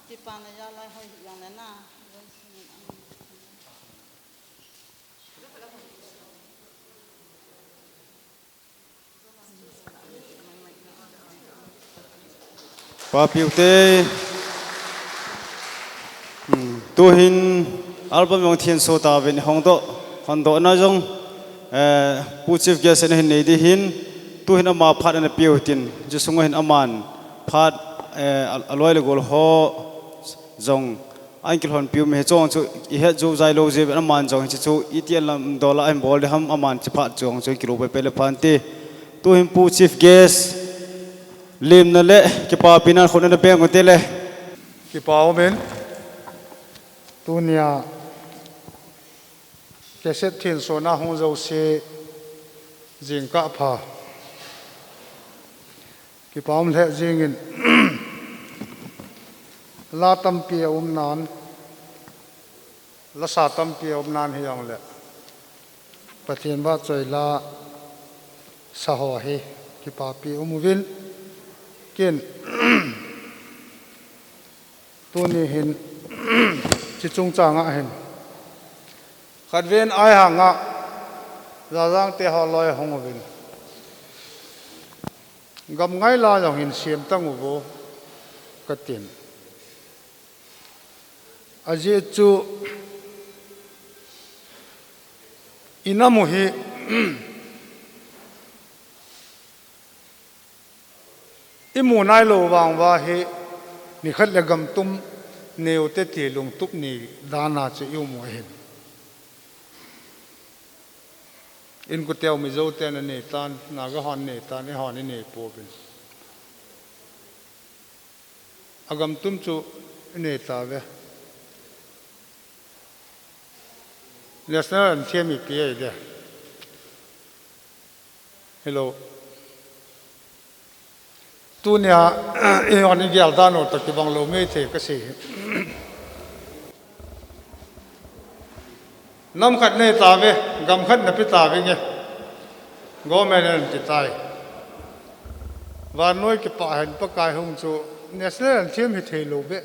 Kipana jal lai hoi hi jong le na. Papi u te. Hmm, tuhin album jong thenso tauvin, hongdoh, hondohna jong, eh, Pu Chief Guest in ahin nei ding ahin, tuhin ama phat ana peh u hitin, hiche sunga hin aman phat, eh, a, aloi le gol ho jong ahin kilhonpi u ahi, hiche jong chu ihet jou jai lou jeh uvin, aman jong hiche chu iti lam dola ahin bol ding ham, aman hiche phat jong chu kilou pai pai le phan te. Tuhin Pu Chief Guest, lemna le kipapina khut ana beng u te le. Kipa umin, tunia cassette thensona hung jouse jingkah pha. Kipa um lheh jengin, la tampi aum nan, lasa tampi aum nan hijongle, Pathen vahchoi lasa ho hi kipapi um uvin, ken tuni hin, hiche chungchang a hin, khatvei in Aihang a Jajang te ho loi hung uvin, gam ngai la jong hin sem tang uvo katin. Ajeh chu, i nam u hi imu nailou vang uva hi, nikhat le gam tum nei u te ti lungtup nei dan a chu i um u ahin. Inkote u Mizo ten anei tan, Naga hon anei tan, eihon inei pouvin. Agam tum chu inei tave. National anthem ipi ahi de. Hello. Tunia, ihon igel dan u toh kibang lou maithei kasei hi. Nam khat nei tave, gam khat nape tave nge. Government in ti tai. Vannoi kipah hen Pakai hung chu national anthem hithei lou beh.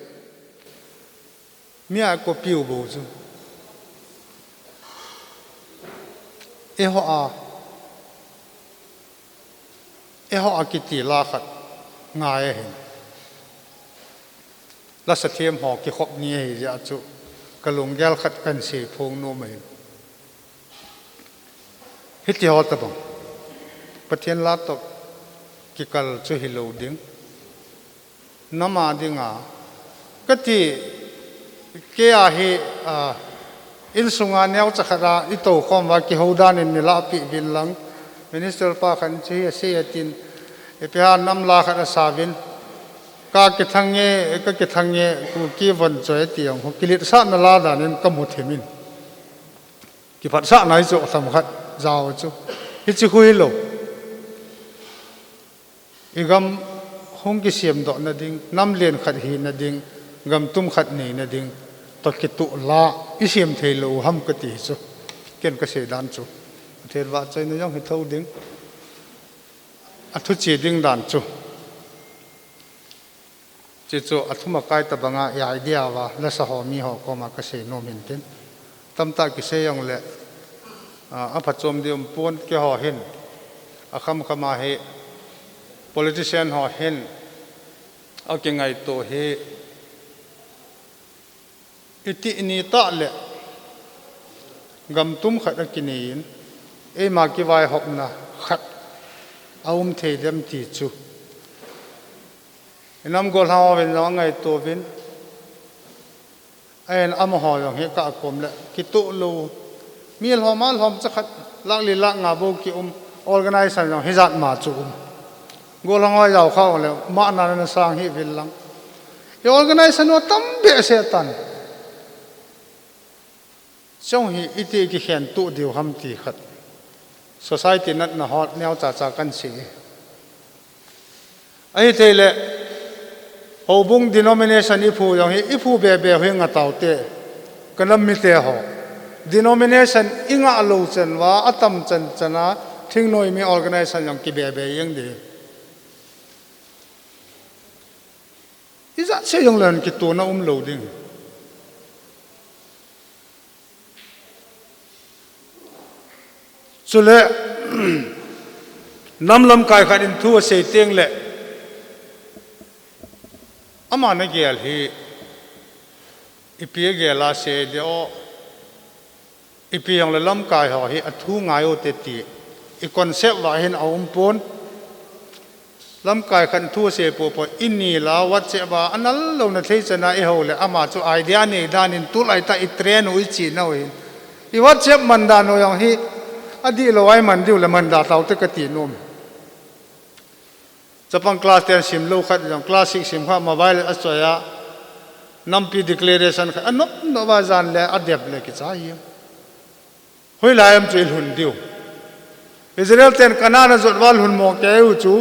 Mi a copy u bou chu. Eiho a, eiho a kiti la khat ngai ahin. Lasa them ho kikhop ni ahi jeh a chu kalunggel khat kansei phong nom ahin. Hiti ho tabang. Pathen la toh kikal chu hilou ding. Nam a dinga. Kati, kei a hi, a, insunga neocha khat a itou khom uva kihou dan in neilah peh uvin lang. Minister pa khat in chu hi asei atin. Ipi ham nam la khat asa uvin. Ka kithang nge, ka kithang nge, Kuki von choi ati jong. Kiletsahna la dan in kamu thim in. Kiphatsahna hi chu themkhat jao chu. Hiche khu hilou. Igam hung kisemdoh na ding, nam len khat hina ding, gam tum khat neina ding, toh kitoh la, isem thei lou ham kati chu. Ken kasei dan chu. Pathen vahchoina jong hithou ding. Athu che ding dan chu. Chuche chu athum akai tabanga i idea uva, lasa ho mi ho koma kasei nom hin tin. Tamtah kisei jongle, a, aphachom ding um pon keiho hin. Akham kham a hi, politician ho hin, akingaito hi, iti ni tah le, gam tum khat akinei in, eima kivaihopna khat aum thei dem ti chu. Inam gollhang uvin jong angaito uvin. Ahin amaho jong hi ka akom le kitoh lou. Mi lhom a lhomcha khat lakh li lakh nga bou ki um. Organization jong hijat ma chu um. Gollhang ho jao kha le mana na sang hih uvin lang. I organization u tam behseh tan. Chong hi iti kikhen tuh diu ham ti khat. Society natna ho neocha cha kansei. Ahithei le, houbung denomination iphu jong hi, iphu bebe hi ngah tau te, kanam mite ho. Denomination ingah lou chan uva, atam chan chan a, thingnoi mi organization jong kibebe jeng ding. Ijat seh jongle kitohna um lou ding. Chule, nam lamkai khat in thu asei teng le, ama nagel hi, ipi agel a sei de o, ipi jongle lamkai ho hi athu ngai u te ti, i concept uva hin aum pon. Lamkai khat thu asei popo, ini la WhatsApp a, anal louna thei chan a ihou le, ama chu idea nei dan in tulai tah i train u i chihna u hin. I WhatsApp man dan u jong hi, adih lou a iman diu le man da tau te kati nom. Chapang class ten sim lou khat jong, class six sim khat mobile achoi a, nampi declaration khat, anop nop a jan le adep le kichai hi. Hoilai ham chu ilhun diu. Israel ten Canaan ajot uva lhun mo kei u chu,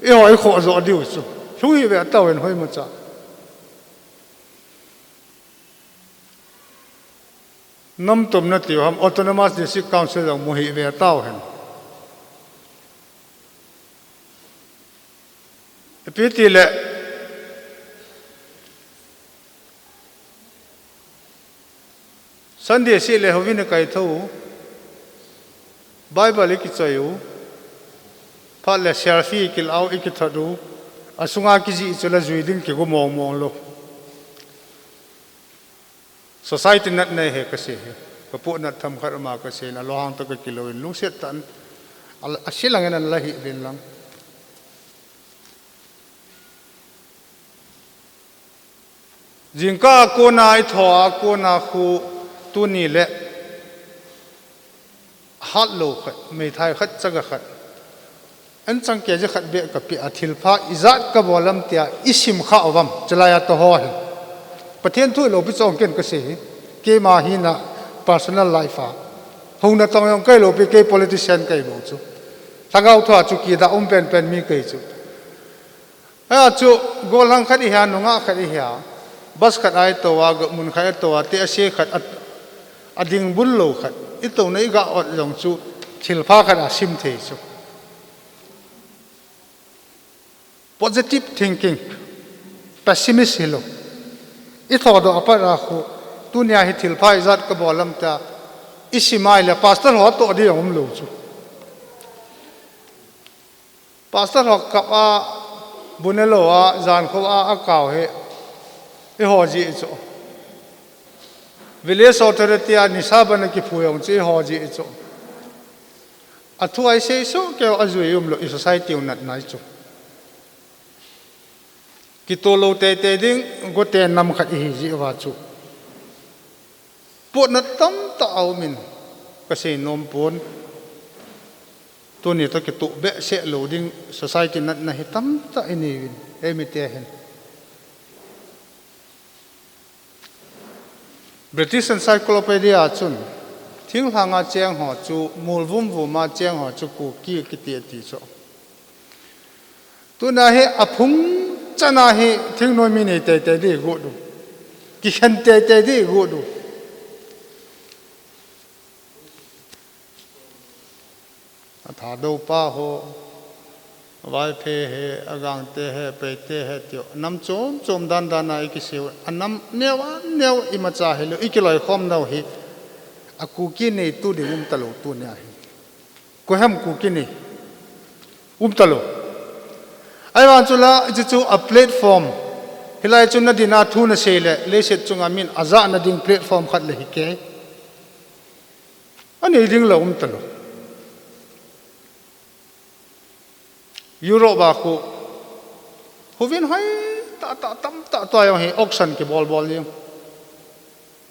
ihoi khoh jo diu chu. Lhu hi ve tau in hoimacha. Nam tumna tiu ham Autonomous District Council jong mu hi ve tau hen. Ipi ti le, Sunday seh le houin i kaithou u, Bible i kichoi u, phat le selfie i kilah u, i kithot u, asunga kijih chu la jui ding kigo mong mong lou. Society natna hi kasei hi. Kapu nat themkhat ama kasei na, lunghang toh kakilou in lungset tah in, a, aselang in anla hih uvin lang. Jingkah a kona, i tho a kona khu tuni le hatlou khat, meithai khat, chaga khat. Anchang keija khat beh kapeh a, thilpha ijat kabol ham tia isim kha uvam, chulai a toh ho hin. Pathen thu ilopi chu ong ken kasei hi. Keima hina personal life a. Houna tong jong kahiloupi, kei politician kahibou chu. Lhagao thua chu kida um penpen mi kahi chu. Achu, gollhang khat ihi a, nungah khat ihi a, bus khat a itou a, mun khat itou a, te ase khat a, ading bul lou khat. Itouna iga ot jong chu, thilpha khat a sim thei chu. Positive thinking, pessimist hilou. Ithodoh apat a khu, tunia hi thilpha ijat kabol ham tia, isim a ahile, pastor ho toh ding jong umlou chu. Pastor ho kap a, bu nelou a, jankho a, akao hi, iho ji chu. Village authority a nisa ban a kiphu jong chu iho ji chu. Athu a isei soh keu, ajui umlou, i society u natna hi chu. Kitoh lou teitei ding, gote nam khat ihi ji uva chu. Potna tamtah aumin, kasei nom pon. Tuni toh kitoh behseh lou ding, society natna hi tamtah inei uvin, eimite hin. British Encyclopedia chun, thinglhang a cheng ho chu, mol vumvum a cheng ho chu Kuki kiti ati chu. Tuna hi aphung chana hi thingnoi mi nei teitei ding igot u. Kikhen teitei ding igot u. Athadou pa ho, Vaiphei he, Agangte he, Paite he tiu, nam chom chom dan dan a ikisei u, anam neo a neo imacha hilou, ikiloikhom nau hi, a Kuki neitu ding umtalou tunia hi. Koiham Kuki nei, umtalou. Ahivang chula, hiche chu a platform, hilai chu nadin a thu nasei le, leiset chunga min ajahna ding platform khat le hikei. Anei ding le umtalou. Europe a khu, houin hoi tahtah tamtah tua jong hi auction kibolbol ding.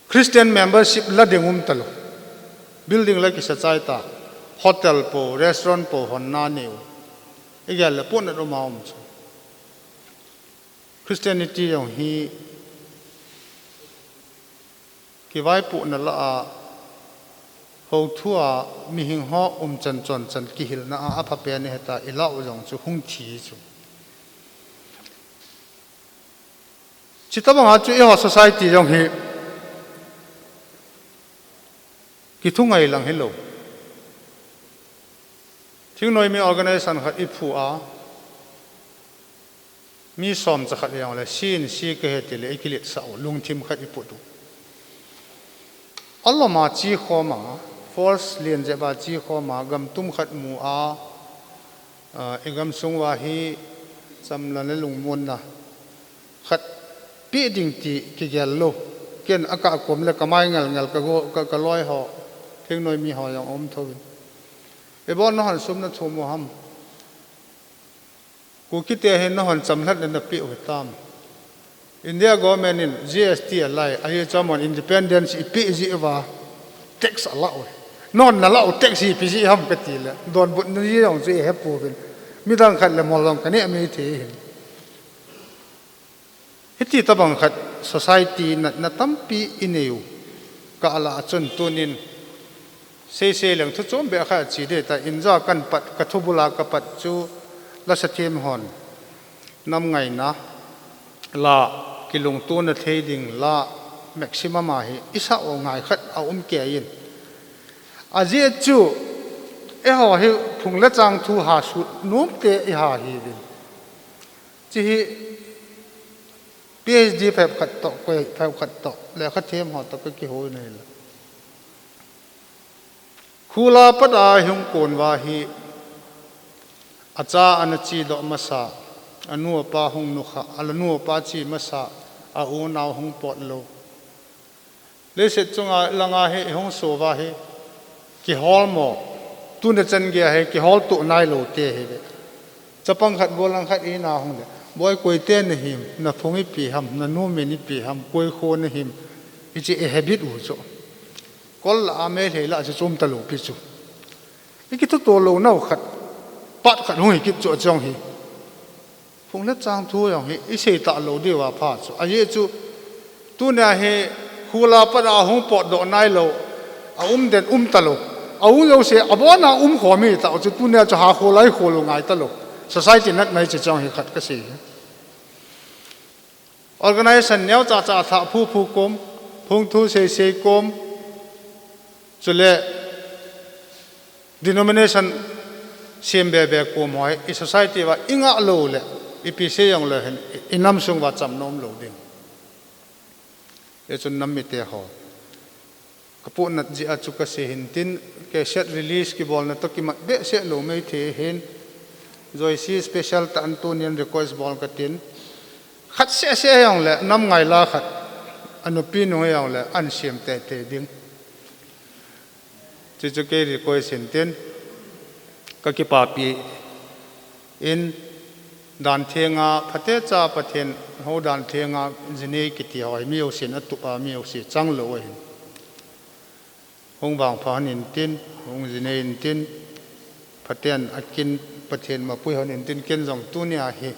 Christian membership la ding umtalou. Building la kisa chai ta. Hotel po, restaurant po honna neiu. Igel le potna um a um chu. Christianity jong hi kivaipohna lah a, houthua mihing ho umchan chonchan kihilna a aphapen ahita, ilah u jong chu hung thi chu. Chutobanga chu eiho society jong hi kithungai lang hilou. Thingnoi mi organization khat iphu a, mi somcha khat hijongle, C N C kahi tile ikiletsah u, lungthim khat iput u. Alom a chekhom a, force len jep a chekhom a, gamtum khat mu a, igamsung uva hi chamlhatna le lungmonna khat peh ding ti kigel lou. Ken akah kom le kamai ngelngel, kaloi ho, thingnoi mi ho jong aum thouvin. Ibol nahon sum nathum u ham? Kukite hin nahon chamlhatna napeh u hitam? India government in G S T alai, ahi chu amahon independence ipeh jeh uva, tax alah u. Nahon nalah u tax hi ipi jeh ham katile, donbutna jeh jong chu ihepouvin. Midang khat le mol jong kaneh mei thei hin. Hiti tobang khat society natna tampi inei u. Kalah a chun tunin seisei leng thu chombeh khat che ding ta, injo a kahin pat, kathubul a kapat chu lasathem hon nam ngaina la, kilungtona thei ding la, maximum a hi isah u ngai khat aum kei in. Ajeh chu eiho hi phung le chang thu hasut nomte iha hiuvin. Hiche hi P H D phabep khat toh, koi phabep khat toh, lekhathem ho toh kakihou in ahile, khula pat a ihung kon uva hi, acha ana chedoh masa, anu apa hung nukhah, anu apa che masa, a u nao hung pot lou. Leiset chunga langa hi ihung so uva hi, kiholmo, tuna chan geiya hi kiholtoh nailou te hive. Chapang khat, gollhang khat ina hung le, boi, koite nahim, naphung ipi ham, nanu min ipi ham, koi kho nahim, hiche i habit u chu. Kol lah a, Meitei lah a chu chom talou pi chu. Ikithuto lounau khat. pat khat hung hi kit chu achong hi. Phung le chang thu jong hi, i sei talou diu a pha chu. Ajeh chu, tunia hi, khula pat a hung potdoh nailou, a um den um talou. A um jouse, abon a um khom hi tah chu, tunia chu ha khol a i khol u ngai talou. Society nat mai chu chong hi khat ka sei hi. Organization neo cha cha thah phu phu kom, phung thu sei sei kom, chule denomination sem be be kom ho hi, i society uva i ngah lou le, ipi sei jong le hin, i, i nam sung uva cham nom lou ding. Hichun nam mite ho. Ka pohnat jeh a chu ka sei hin tin, cassette release kibolna toh kimat behseh lou mei thei hin, Joyce special tah in tunin request bol ka tin, khat seh seh jong le, nam ngaila khat, a nupi nung jong le, an sem tei tei ding. Chuchu kei request hin tin, ka kipapi in, dan thenga, phatecha Pathen, hou dan thenga, jinei kiti ho hi, mi jousen a tup a, mi jouse chang lou ahin. Hung vangpha hon in tin, hung jinei in tin, phaten a kin Pathen mapui hon in tin, ken jong tunia hi,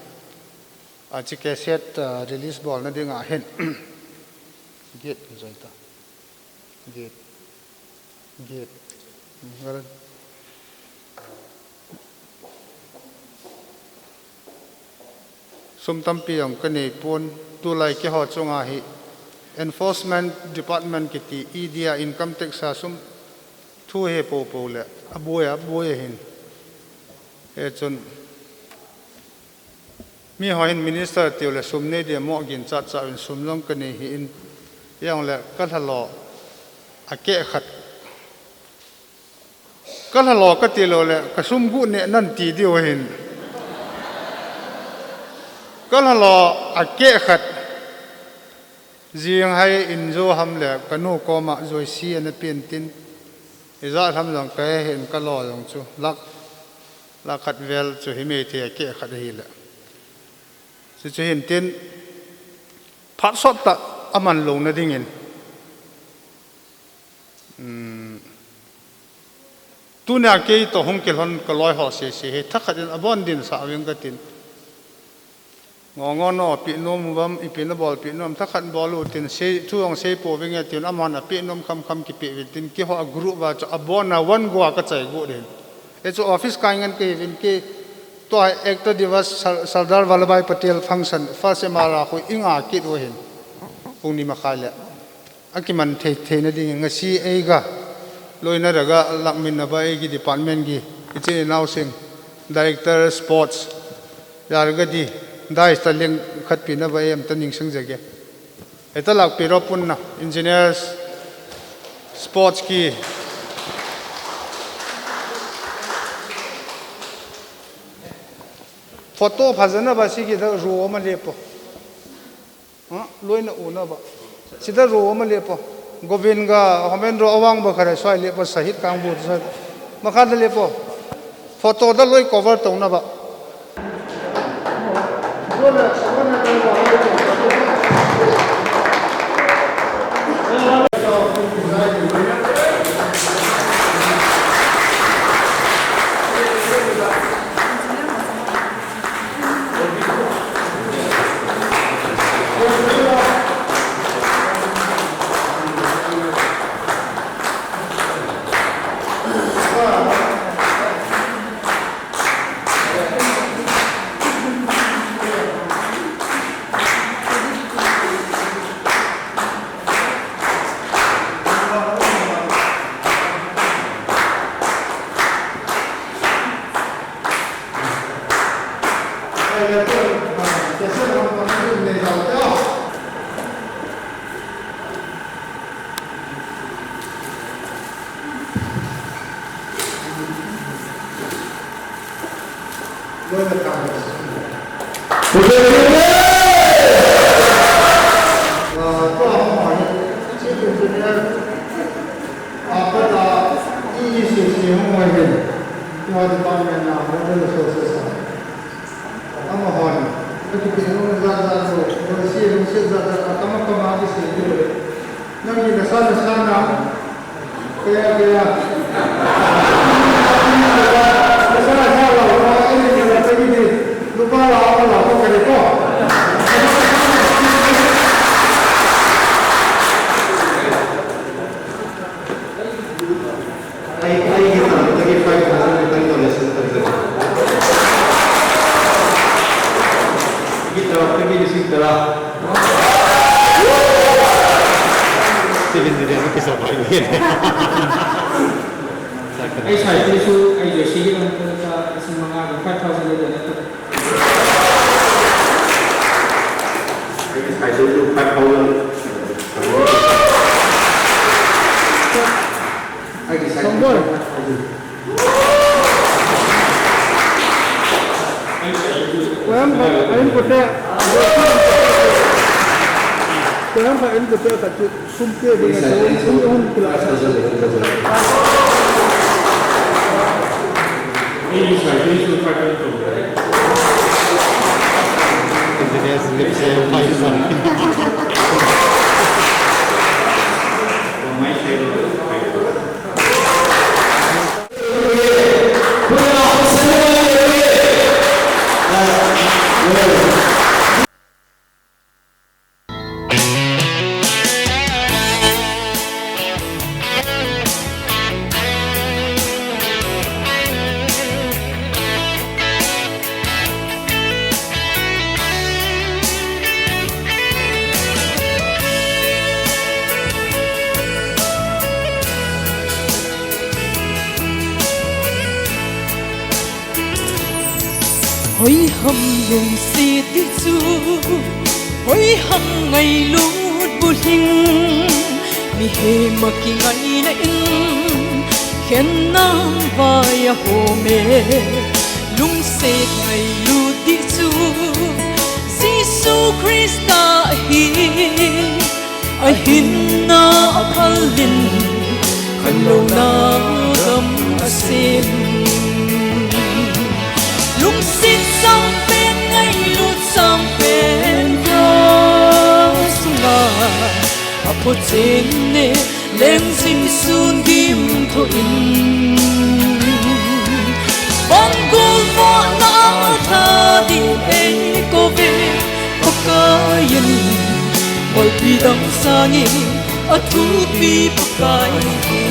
a chi cassette, ah, release bolna dinga hin. Gate joi ta. Gate. Gate. Sum tampi jong ka nei pon, tulai keiho chunga hi Enforcement Department kiti, E D a income tax a sum thu he popo le, a boi a, a boi ahin. Hichun, mi ho hin minister tiu le sum nei dia mo gin cha cha in sum jong ka nei hi in, jong le ka lhalo a keh khat. Ka lhalo ka ti lou le, ka sum gu ne nan ti diu ahin. Ka lhalo a keh khat. Jing hai in jo ham le, ka nu koma Joyce ana pen tin. Ija lham jong ka he hin ka lo jong chu. Lak, lak khat vel chu hi mei thei a keh khat ahi le. Chu chu hin tin, phat sot tah a man lou na dingin. Tunia kei toh hung kilhon ka loi ho sese hi, thakhat in abon din sa ving ka tin. Ngo ngo no, pi nom uvam, ipi na bol pi nom, thakhat bol u tin, sei, thu ong sei po ving e tin, amahon a pi nom kham kham kipe vin tin, keiho a group va chu abon a one go a ka chai gu din. E chu office kai ngan ka hi vin kei, tua Ekta Divas Sar-, Sardar Vallabhbhai Patel function, first M R a khu i nga kit u hin. Pung ni makhai le. A kiman thei, theina ding, ngasi eiga, loina raga, lakmin na ba eigi department gi, i chin i nau sing, director sports, ya raga di, dais ta leng khat pi na ba em ta ning sing jage. Eta lak pi ro pun na, engineers, sports ki. Photo phajana ba si ki da ro ma le po. Ha, loina u na ba. Sida ro ma le po. Govind ga, homen ro awang ba khare, soi le po, sahit kang bu, soi. Makha da le po. Photo da loi cover tong na ba. Amahon, ka kipehnom jat jat lou, lungset, lungset jat jat, akam akam a kisei diu. Nang hi nasa nasa na, kaya kaya. Nasa nasa lou, Twenty-five thousand return donation. Guitar, twenty-six dollar. Seven million rupees of money. Ei sai te su, ei je si lang ko ta, si manga ko five thousand le na. Ei sai te su five thousand. Ei sai te su five thousand. Koiham khat in kote. Koiham khat in kote khat chu sum pe ding a chu sum hung kila. Hoiham lungset ti chu, hoiham ngailut bulhing, mihem a kingaina in, khenna vai a hom e. Lungset ngailut ti chu, Jesu Christa ahi. Ahinna aphal in, khanlouna gam asem. Lungset sangpen, ngailut sangpen, cross sunga aphochen e, leng jingsun gimtho in. Van golvahna a tha din eikouve Pakai in, ngolpi dang sangin athupi Pakai hi.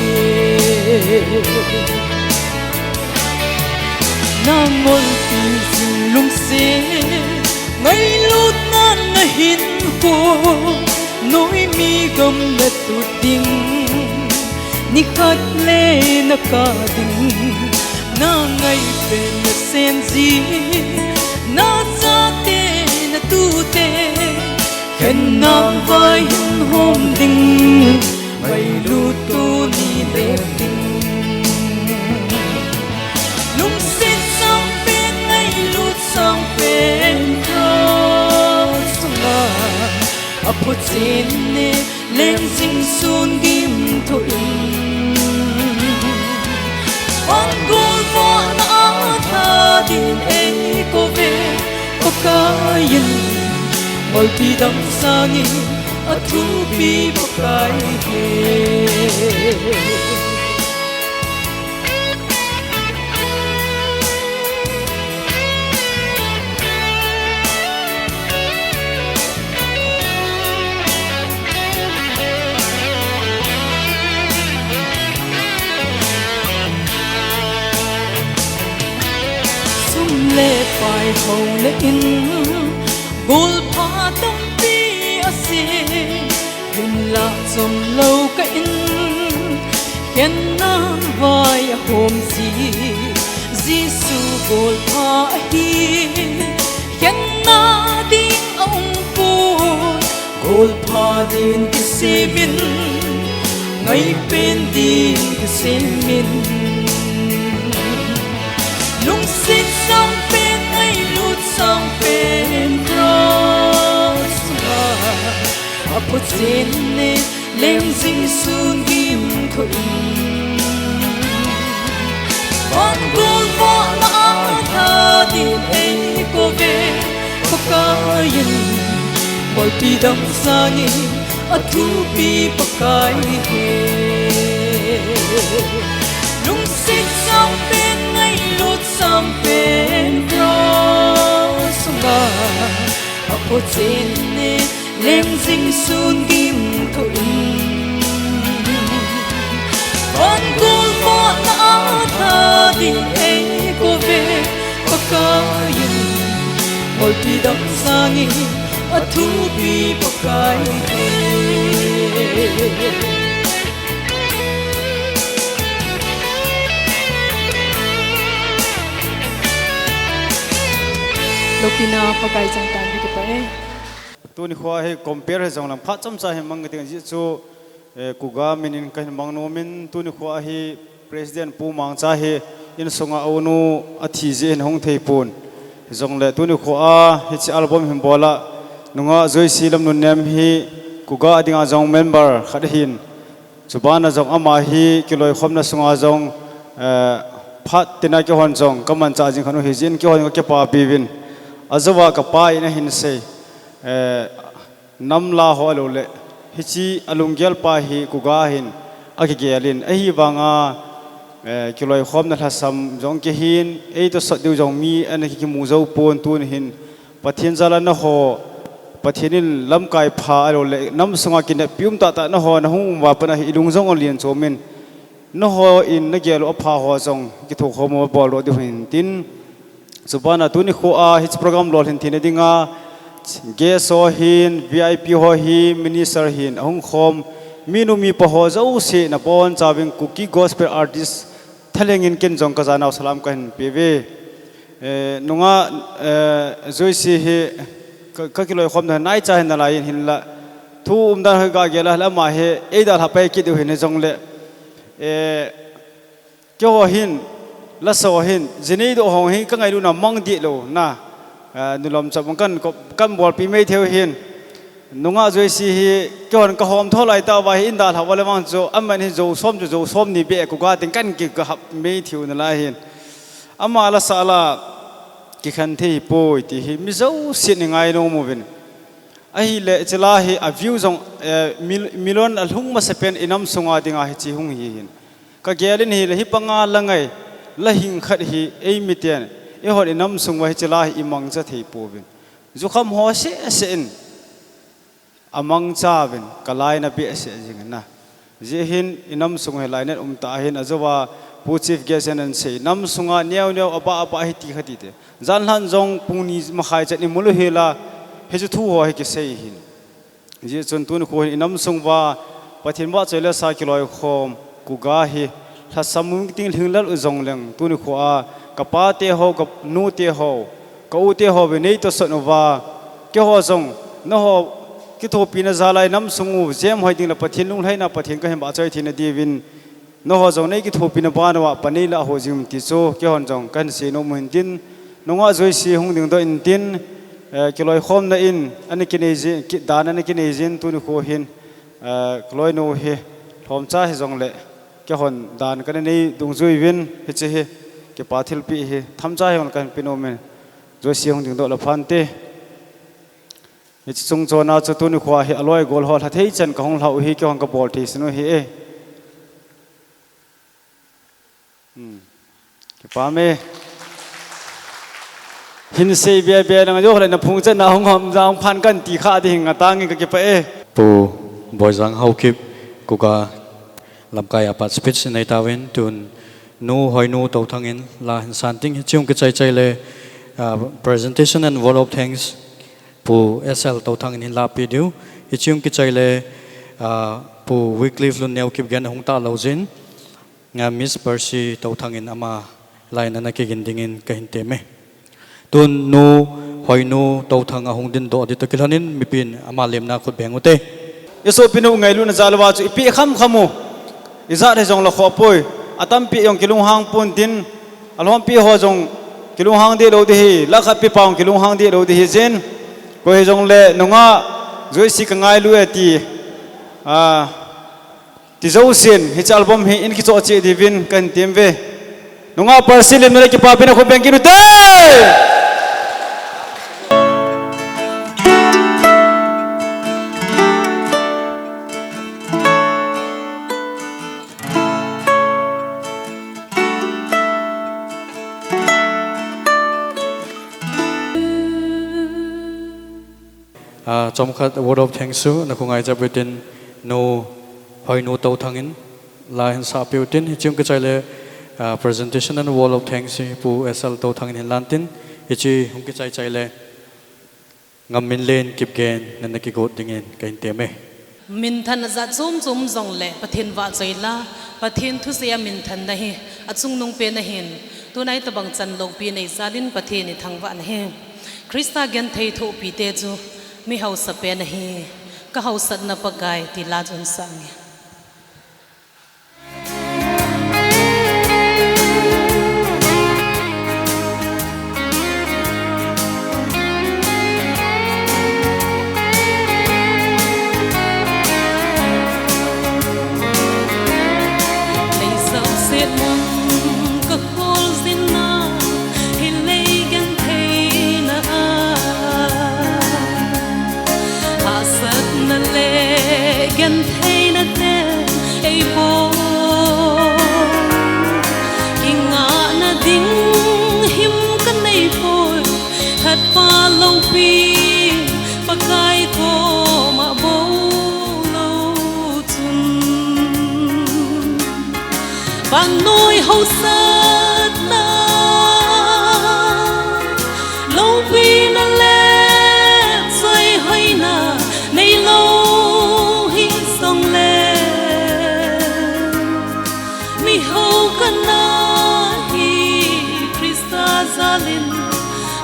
Na ngolpi jing lungset, ngailutna nahin ko, noimi gam natut ding, nikhat le nakap ding. Na ngaipen nasen ji, nachate natute, khenna vai hin hom ding, ngailut tuni lep ding. Lungset sangpen, ngailut sangpen, cross sunga aphochen e, leng jingsun gimtho in. Van golvahna a tha din eikouve Pakai in, ngolpi dang sangin athupi Pakai hi. Sum le pai houna in, golpha tampi asem, hinlah chomlou kah in, khenna vai ahom ji. Jesu golpha ahi, khenna ding aumpoi. Golpha din kisem in, ngaipen din kisem in. Lungset sangpen, ngailut sangpen, cross sunga aphochen e, leng jingsun gimtho in. Van golvahna a tha din eikouve Pakai in, ngolpi dang sangin athupi Pakai hi. Lungset sangpen, ngailut sangpen, cross sunga aphochen e, leng jingsun gimtho in. Van golvahna a tha Tidam sangin athupi Pakai hi. Lopina Pakai chang tan hi kipah e. Tuni khoa hi compare hi jong lang phat chomcha hi mang ka ting ji chu, eh, kuga min in ka hin mang nom in tuni khoa hi President Pu Mangcha hi insunga unu athi jeh hin hung thei pon. Hijongle tuni khoa hiche album hin bol a nungah Joyce Lamnunnem hi kuga dinga jong member khat ahin. Chubana jong ama hi kiloikhomna sunga jong, eh, phat tina kihon jong kamanchah jing khat u hi jeh in kihon ka kipapi uvin. Ajouva kapa in ahin sei, eh, nam la ho alou le hiche alunggel pa hi kuga hin akigel in ahivanga, eh, kiloikhomna lhasam jong kihin, eitoh sot diu jong mi ana kimu jou pon tuni hin Pathen jal a naho, Pathen in lamkai pha alou le nam sunga kineppi um tahtah naho nahung um uva pat a hi ilung jong alen chom in, naho in nagel u apha ho jong kithokhom u bol doh diu hin tin. Chubana tuni khoa hiche program lolhin theina dinga guest ho hin, V I P ho hin, minister hin ahung khom, minu mipa ho jouse nabonchauvin Kuki Gospel Artist thalheng in ken jong kajanau salam kahin pe uve. Eh, nungah, eh, Joyce hi ka, ka kiloikhomna naicha hin nalai in hinla. Thu umdan hi gagel a, ama hi eidalha pai kit diu hin hijongle. Eh, keiho hin, lasa ho hin, jinei doh ho hi kangailutna mang deh lou na. Eh, nulom chapang kan, kan bolpi mai thei u hin. Nungah Joyce hi, keihon kahom tho lai tah uva hi, eidalha uva le vang chu, aman hi jou som chu jou som ni beh, kuga ding kan kigahap mai thei u nalai hin. Ama la sah la, kikhen thei hipoi ti hi, mi jousen ingai nom uvin. Ahile, hiche la hi, a view jong, eh, mil-, million alhung masapen inam sunga dinga hiche hung hi hin. Kagel in hile, hi panga la ngai, la hing khat hi, eimiten, eihon inam sung uva hiche la hi imangcha thei pouvin. Jukham ho seh seh in. Amangcha uvin, kalainat behseh jing in na. Hijeh hin, inam sung hi lainat umtah ahin, ajouva, Pu Chief Guest in ahin sei, nam sunga neo neo, abah abah hi ti kha ti te. Janlhah jong pung ni makhai chan imul u hila, hiche thu ho hi kisei hin. Hijeh chun tuni kho hin inam sung uva, Pathen vahchoi le sa kiloikhom, kuga hi, lhasam u ting lhinglel u jongleng, tuni khoa, kapa te ho, kanu te ho, ka u te ho, ve nei tohsot uva, keiho jong, nangho, kithopina jal a inam sung u, jem hoi ding le Pathen lunglhaina, Pathen kahin vahchoi theina diuvin, nangho jong nei kithopina ban uva, pan nei lah ho jing un ti chu, keihon jong, kahin sei nom u hin tin, nungah Joyce hung dingdoh in tin, eh, kiloikhomna in, ana kinei jin, ki, dan ana kinei jin, tuni kho hin, eh, kaloinu hi, lhomcha hijongle, keihon dan kana nei dungjui uvin, hiche hi, kipa thilpeh hi, themcha hijongle kahin pe nom in, Joyce hung dingdoh le phante. Hiche chung chona chu tuni khoa hi aloi agol ho lha thei chan kahung lhau hi, keihon kabol thei sun u hi e. Hmm. Kipa me. Hin sei bia bia nang jo le na phung chan na hung ham jang phan kan ti kha ding ngatang in kakipah e. Pu Boijang Haokip, kuga lamkai a pat speech nei tauvin tun Nu Hoinu Touthang in la hin san ting hiche hung kichai chai le, ah, presentation and vote of thanks Pu S L Touthang in hin la pe diu. Hiche hung kichai le, ah, Pu Wycliffe Lunneo Kipgen hung ta lou jin. Nga Miss Percy Touthang in ama la in ana kigin dingin kahin tem e. Tun Nu Hoinu Touthang ahung dingdoh ding toh kilhon in mipin ama lemna khut beng u te. Isopinu ngailutna jal uva chu ipi kham kham u. Ijat hijongle khoh poi. Atampi jong kilunghang pon tin. Alhompi ho jong kilunghang deh lou ding hi. Lakhatpi pa jong kilunghang deh lou ding hi jin. Koi hijongle nungah Joyce kangailu e ti. Ah, Ti jousen, hiche album hi in kichoh cheh diuvin kahin tem uve. Nungah Percy Limnale kipapina khut beng kit u te! Ah, chomkhat word of thanks chu nakhut ngaichat utin Nu Hoinu Touthang in la hin sah peh utin, hiche hung kichai le, ah, presentation and word of thanks hi Pu S L Touthang in hin lan tin, hiche hung kichai chai le, Ngam Minlen Kipgen nana kigot dingin kahin temme. Minthan ajat chom chom jongle Pathen vahchoi la, Pathen thusei a minthanna hi achungnung pen ahin, tunai tobang chan loupi nei jalin Pathen ithangvah nahi. Christa genthei thohpi te chu mi hausa pen ahi, ka hausatna Pakai ti la chun sang e. Lei sap set mun ka khol zin na, hi lei genthei na a. Hahsatna le gentheina te ei bol. Kingahna ding him ka nei poi, khat pa loupi, Pakai koma bol lou chun. Vannoi hausatna, loupina le choi hoina nei lou hi jongle, mi hou ka na hi Christa jalin,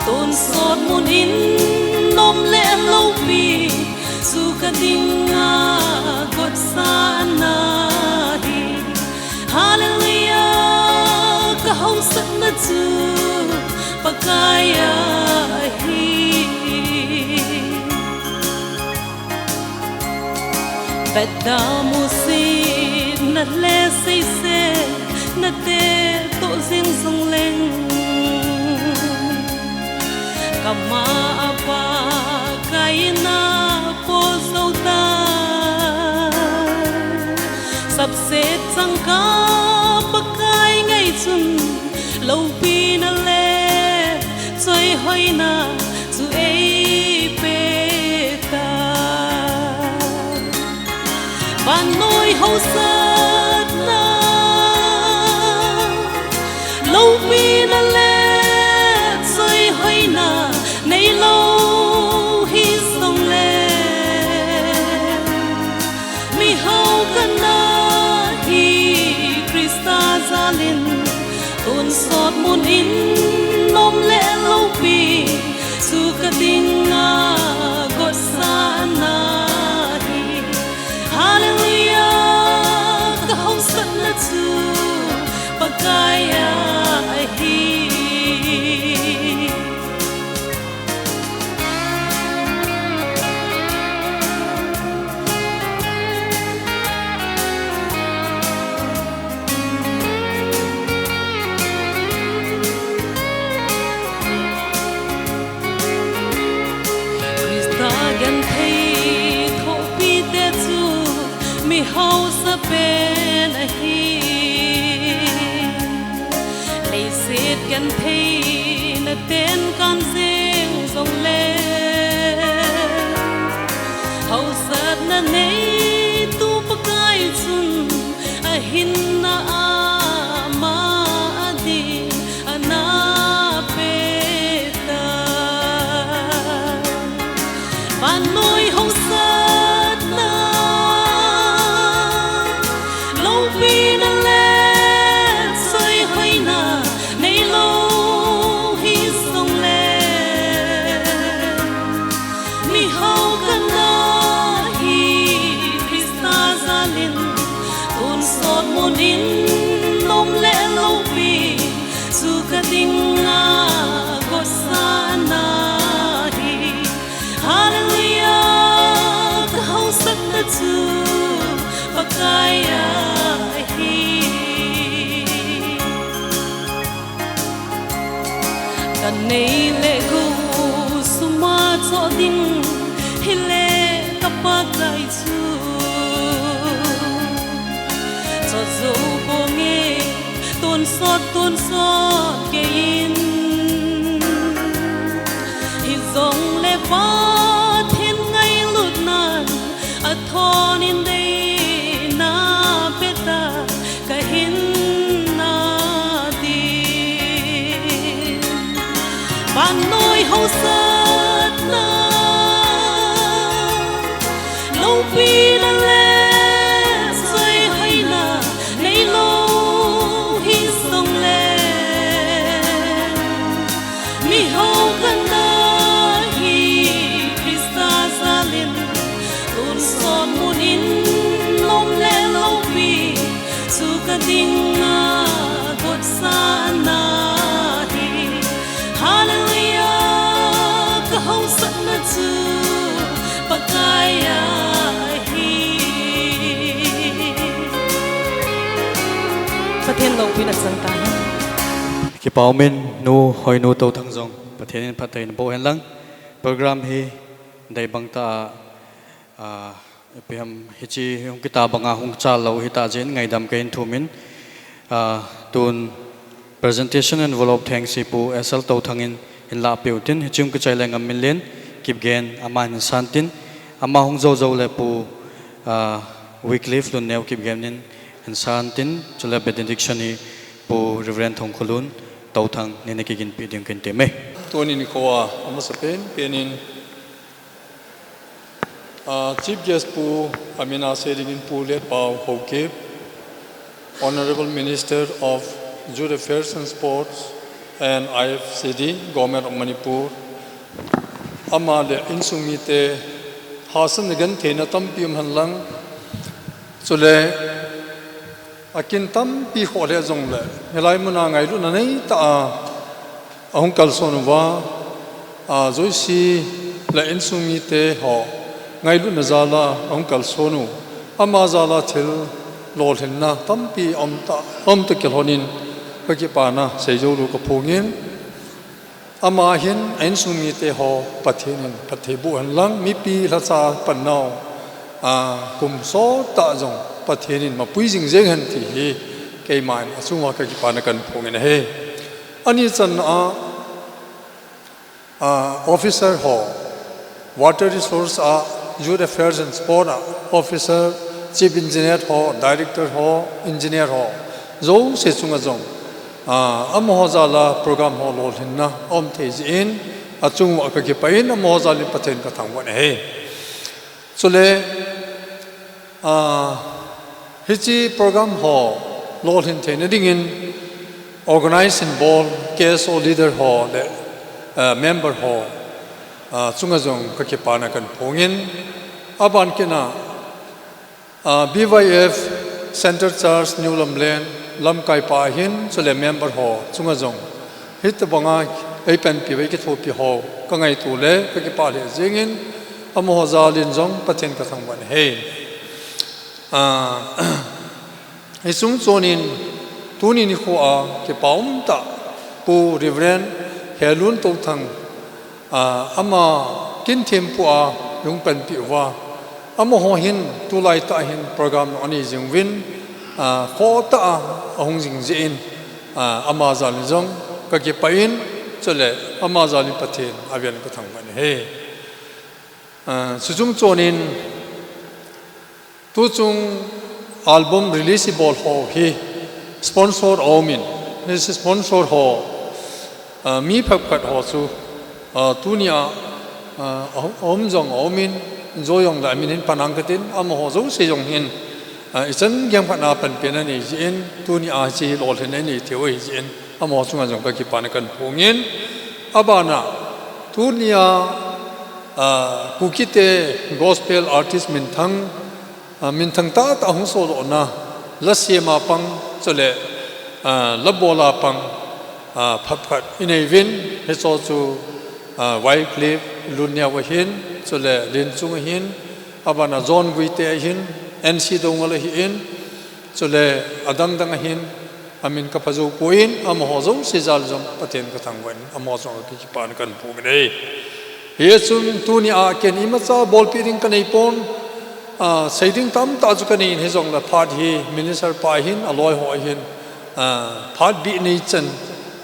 tonsot mun in nom le loupi, chu ka dinga gotsa na hi. Hallelujah, ka hausatna chu Pakai ahi. Vetda musit na le seiset na te toh jing jongleng, ka ma a Pakai na po jou ta. Sapset changkah Pakai ngai chun, loupina le choi hoina chu ei pe ta. Vannoi hausatna, loupina le choi hoina nei lou hi jongle, mi hou ka na hi Christa jalin, tonsot mun in nom le loupi, chu ka dinga gotsa na hi. Hallelujah, ka hausatna chu Pakai ahi. Christa genthei thohpi te chu mi hausa pen ahi. Leiset genthei na ten kan jeng jongle, hausatna neitu Pakai chun ahinna ama adin ana pe ta. Vannoi hausatna, loupina le choi hoina nei lou hi jongle, mi hau ka na hi Christa jalin, tonsot mun in nom le loupi, chu ka dinga gotsa na hi. Hallelujah, ka hausatna chu Pakai ahi. Ka nei le gou suma choh ding hile ka Pakai chu, choh jou ponge, tonsot, tonsot kei in. Hijongle Pathen ngailutnan athon in deina pe ta, ka hinna din. Vannoi hausatna, Pina le soi hoina neilou hijongle, miho kana hi Christa jalin, tonsot munin nom le loupi, chu kadinga gotsa nahi. Hallelujah, kahaosatna chu Pakai ahi. Pathen loupina chang tahen. Kipa umin, nu Hoinu Touthang jong Pathen in phatthei naboh hen lang. Program hi deibang tah a, a, ipi ham hiche hung kiti banga hung chal lou hita jeh in ngaidam kahin thumin, a, tun presentation envelope thengse Pu S L Touthang in hin lahpeh utin, hiche hung kichai le Ngamminlen Kipgen aman hin san tin, ama hung jou jou le Pu, a, Wycliffe Lunneo Kipgen in hin san tin, chule benediction hi Pu Reverend Thongkholun Touthang in ana kiginpeh ding kahin temme. Tuni nikho a, amasapen penin, a, Chief Guest Pu, amin a sei dingin Pu Letpao Haokip, Honourable Minister of Youth Affairs and Sports and I F C D, Government of Manipur, ama le insung mite hahsatna gentheina tampi um hen lang, chule akin tampi khoh lheh jongle, hilai muna ngailutna neitah a ahung kalson uva, a, jouse le insung mite ho ngailutna jal a ahung kalson u, ama jal a thil lolhinna tampi aum ta, aum ta kilhonin kakipana seijou u kaphongin, ama hin a insung mite ho Pathen in phatthei boh hen lang, mipi lhacha pan nau, a, kum sot tah jong Pathen in mapui jing jeng hen ti hi keiman achunga kakipana kahin phongin ahi. Ani channa a, a, officer ho, Water Resource a, Youth Affairs and Sport a, officer, Chief Engineer ho, Director ho, Engineer ho, jouse chunga jong, a, amaho jal a program ho lolhinna aum thei jeh in, achung uva kakipah in, amaho jal in Pathen kathangvah in ahi. Chule, a, hiche program ho lolhin theina dingin organize hin bol K S O leader ho le, a, member ho, a, chunga jong kakipana kahin phongin, aban kit a, a, B Y F Centre Church New Lamlen lamkaipa hin, chule member ho chunga jong hitobanga eipanpi uva eikithopi ho kangaito le kakipah lheh jengin, amaho jal in jong Pathen kathangvah in ahi. A, hiche chung chonin tuni nikho a kipa umtah Pu Reverend Helun Touthang, a, ama kin thempu a hung panpi uva, amaho hin tulai tah hin program anei jing uvin, a, khohtah a ahung jing jeh in, a, ama jal in jong kakipah in, chule ama jal in Pathen avel in kathangvah in ahi. A, chuche chung chonin tuchung album release ibol ho hi sponsor aumin, hiche sponsor ho, a, mi phabep khat ho chu, a, tunia, a, aum jong aumin, jou jongle amin hin panang katin, amaho jouse jong hin, a, ichan gei khat a panpina anei jeh in, tunia hiche lolhinna inei theiu ahi jeh in, amaho chunga jong kakipana kahin phongin, abana, tunia, a, Kukite gospel artist minthang, a, minthang tahtah hung sodohna, la sem a pang, chule, a, la bol a pang, a, phabep khat inei uvin, hicheho chu, a, Wycliffe Lunneo ahin, chule Lenchung ahin, abana John Guite ahin, N C Doungel ahin, chule adang dang ahin, amin kaphajou poi, amaho jouse jal jong Pathen kathangvah in, amaho jong kakipana kahin phongin ahi. Hichun tunia ken imacha bolpeh ding kanei pon, a, sei ding tamtah chu kanei in hijongle phat hi minister pa ahin, aloi ho ahin, a, phat bih nei chan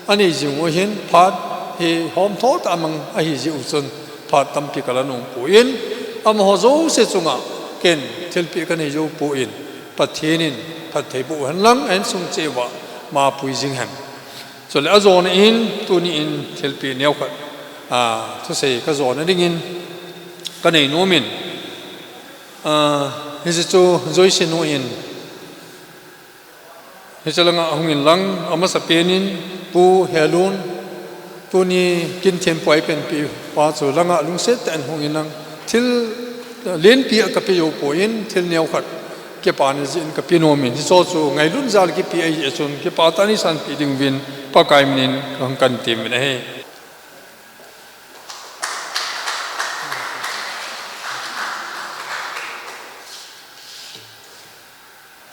anei jing u ahin, phat hi homtho tah mang ahi jeh u chun phat tampi kala nung poi, amaho jouse chunga ken thilpeh kanei jou poi, Pathen in phatthei boh hen lang, a insung cheh uva mapui jing hen. Chule ajona in, tuni in thilpeh neokhat, a, thusei kajona dingin kanei nomin, Ah, hiche chu Joyce nu in, hiche langa hung in lang, amasapen in, Pu Helun, tuni kin thempu a eipen pi pa chu langa lungset tah in hung in lang, thil lenpi a kape jou poi, thil neo khat kipana jeh in kape nom in, hiche chu ngailutna jal kipe ahi jeh chun, kipa tah in eisanpi ding uvin, Pakai min in kahung kan tem uvin ahi.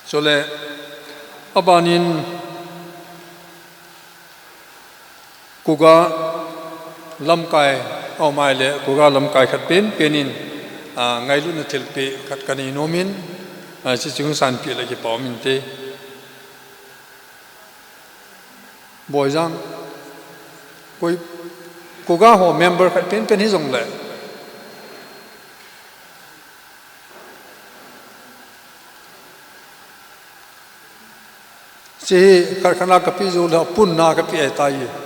Chule, aban in Kuga lamkai, aum ahile, Kuga lamkai khat penpen in, ah, ngailutna thilpeh khat kanei nom in, ah, hiche chu hung sanpi le kipa um inte. Boijang, koi, Kuga ho member khat penpen hijongle, hiche hi khat khat na kape jou le, apunna kape ahitai.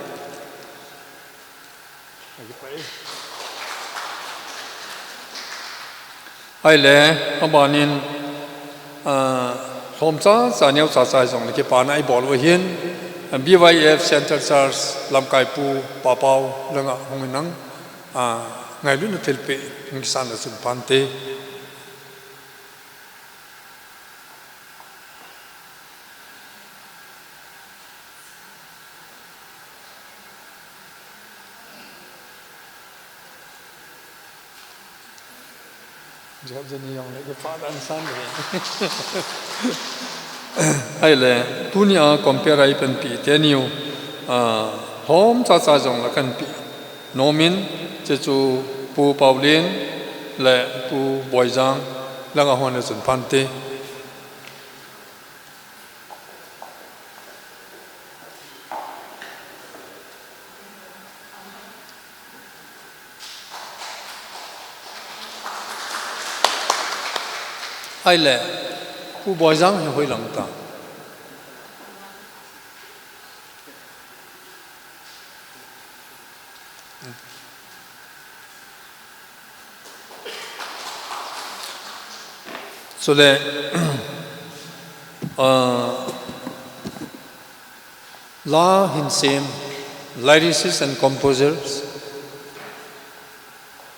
Ahile, aban in, ah, lhom chacha, neo chacha hijongle kipana eibol u ahin, B Y F Central Church lamkai pu Pa Pau langa hung in lang, ah, ngailutna thilpeh hung kisan le chun phante. Jehop jeni jong le kipa tah in san le. Ahile, tunia compere a eipen pi teniu, ah, lhom chacha jongle kan pe nom in, hiche chu Pu Paulin le Pu Boijang langa hung le chun phante. Ahile, Pu Boijang hi hoilang ta. Chule, ah, la hinsem, lyricist and composers,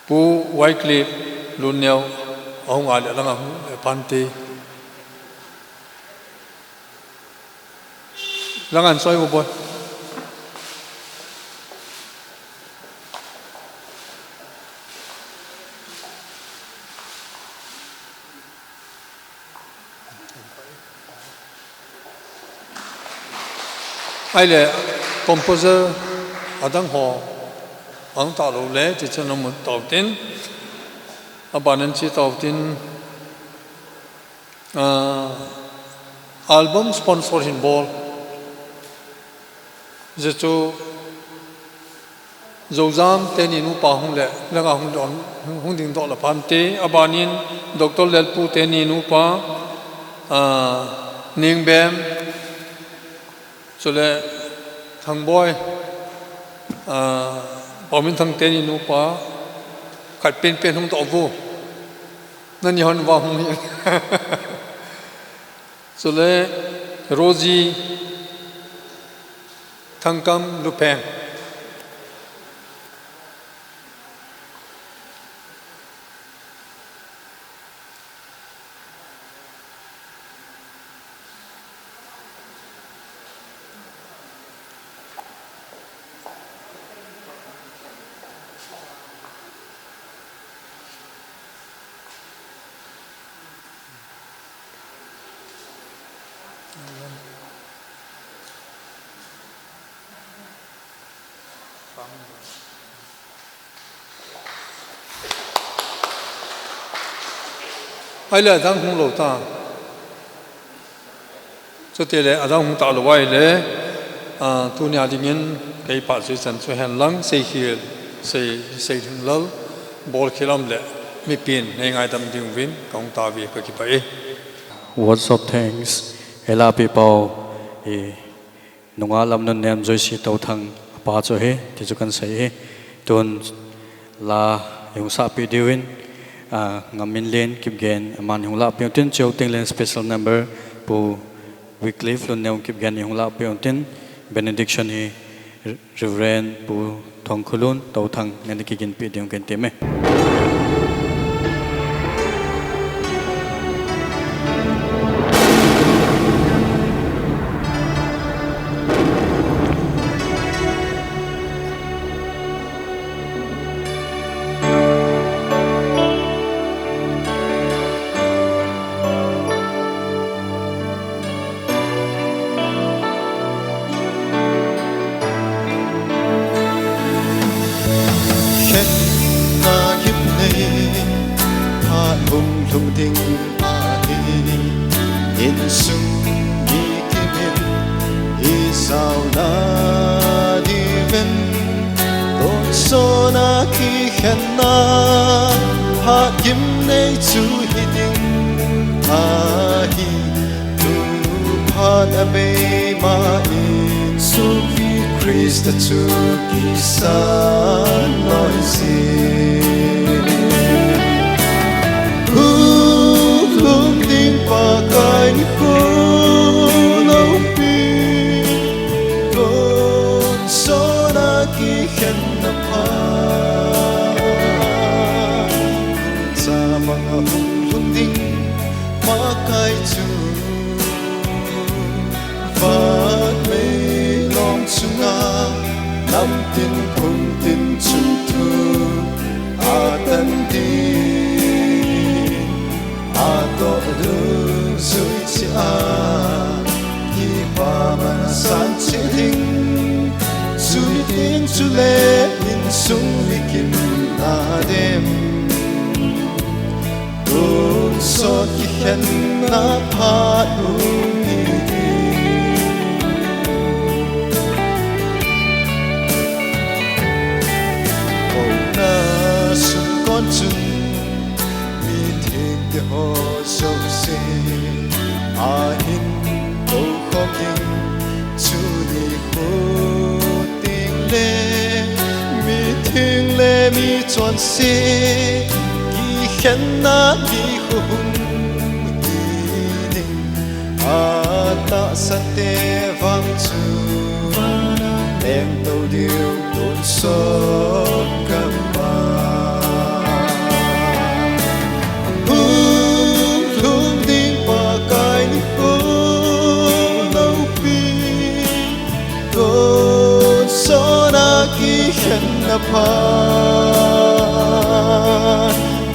Pu Wycliffe Lunneo, ahung a le langa hung le phante. Langa choi u boi. Ahile, composer adang ho, ahung talou le, hiche chu namu tautin, aban in che tautin, ah, album sponsor hin bol. Hiche chu Joujam teni nupa hung le, langa hung don, hung ding doh le phante, aban in Doctor Lalpu teni nupa, ah, Ningbem, chule Thangboi, ah, Paominthang teni nupa, khat penpen hung doh uvo. Nani hon va hung hi. Chule Rosie Thangkam Lupheng. Ahile adang hung lou ta. Chutile adang hung talou ahile, ah, tunia dingin kei phat chu hichan chu hen lang, seikhel, sei, seilhing lal, bolkhel um le, mipin nei ngaidam ding uvin kahung tauve, kakipah e. Words of thanks, Ela Pi Pau, i, Nungah lam nunnem Joyce Touthang apa chu ahi, ti chu kan sei ahi. Tun la i hung sahpeh diuvin, A, Ngaminlen Kipgen, aman hung lahpeh un tin, chuteng le special number Pu Wycliffe Lunneo Kipgen hung lahpeh un tin, benediction hi Reverend Pu Thongkhulun Touthang in ana kiginpeh ding kahin temme. Khenna gimnei, phat hung lhung ding ahi, insung mi kimin, ijaona diuvin, tonsot a kikhenna, phat gimnei chu hiding ahi. Tuphat a beima in, Jesu Christa chu kisan loi jin. Hung lhung ding Pakai nikho loupi, tonsot a kikhenna phat, cha banga hung lhung ding Pakai chu, van mei long chunga, nam tin phung tin chungthu, atan ding, atoh dungjuiya, kipaman a san cheh ding, chuni teng chule insung mi kimna dem. Tonsot kikhenna phat hung hi ding. Kouna sung kon chun, mithengte ho jouse, ahin kou khom ding, chuni nikho teng le, mitheng le michonse, kikhenna nikho hung hi ding. Atahsan te vang chu, lengtou diu tonsot gam a. Hung lhung ding Pakai nikho loupi, tonsot a kikhenna phat,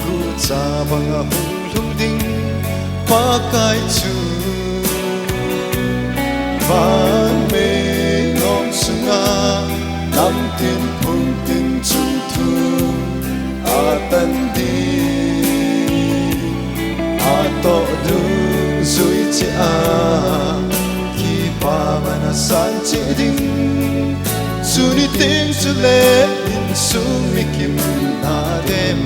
gucha banga hung lhung ding Pakai chu, van mei long chunga, nam tin phung tin chungthu, atan ding, atoh dungjuiya, kipaman a san cheh ding, chuni teng chule insung mi kimna dem.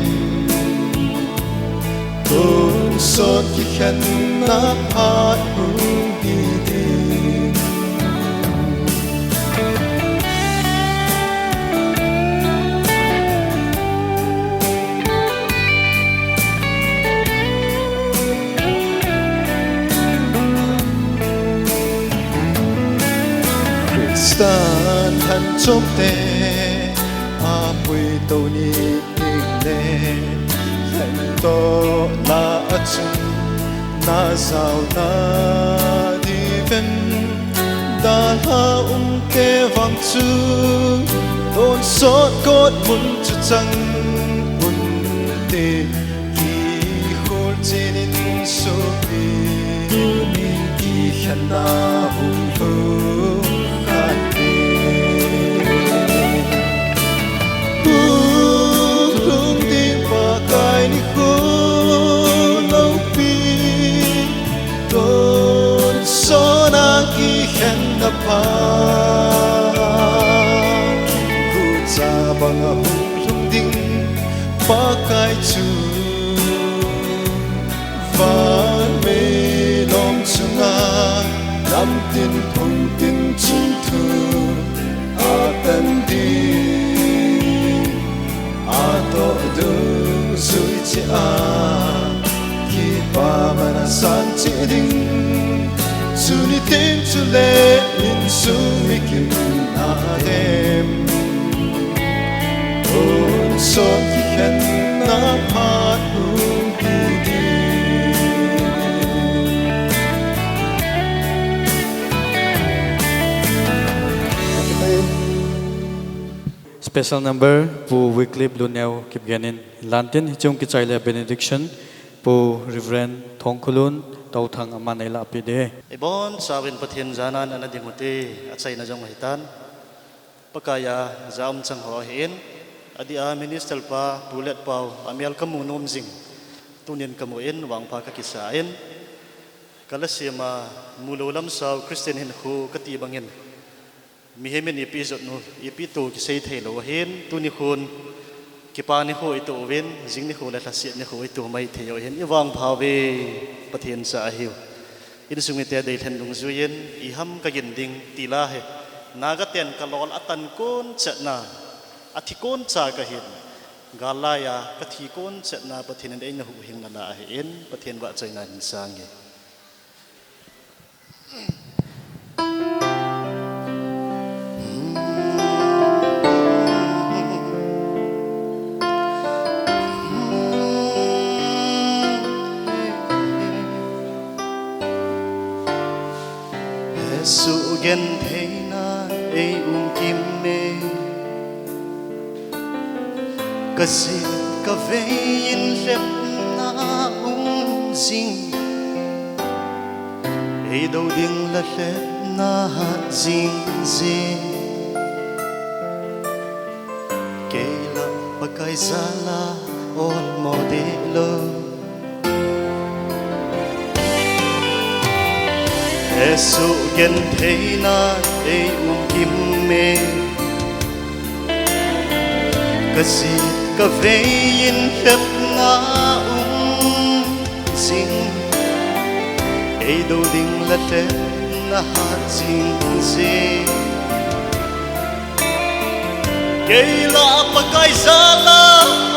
Tonsot kikhenna phat hung hi ding. Christan thanchomte, apui tou ni ding le, lhengdoh lah a chun, na jaona diuvin, dalha umte vang chu, tonsot kot mun chu chang unte, kikhol chen in sopi, tuni kikhenna hung lhung khat te. Hung lhung ding Pakai nikho loupi, tonsot a kikhenna phat, gucha banga hung lhung ding Pakai chu, van mei long chunga, nam tin phung tin chungthu, atan ding, atoh dung Chuti a kipa mana san che ding. Tuni tin chule insung mi kimna dem. Hun sot kikhenna phat hung hi ding. Special number, Pu Wycliffe Luneo Kipgen in lan tin, hiche hung kichai le benediction, Pu Reverend Thongkhulun Touthang aman eilah peh ding. Ibonchauvin Pathen jana ana ding ute, achaina jong ahitan. Pakaiya ja umchang ho ahin, adeh a minister pa, Pu Letpao, amel kamu nom jing. Tunin kamu in, vangpha kakisa in. Kalasema, mulou lamsao, Christian hinkho kati bangin. Mihem in ipi jotnu, ipi tu kisei theilou ahin, tuni khun, kipa nikho itoh uvin, jing nikho le lhaset nikho itoh mai thei u ahin, ivangpha uve, Pathen cha ahiu. Insung mite deilhen dungjuiyin, iham kagin ding, tila hi. Naga ten kalol atan kon chetna, athi kon cha kahin. Gal laiya, kathi kon chetna, Pathen in eina huhhing nalai ahin, Pathen vahchoina hin sang e. Jesu gentheina ei umkim e. Kajit kavei in lhepna um jing. Ei do ding la lhepna hat jing jing. Kei lah Pakai jal a olmo deh lou. Jesu gentheina ei umkim e. Kajit kavei in lhepna um jing. Ei do ding la lhepna hat jing jing. Kei lah Pakai jal a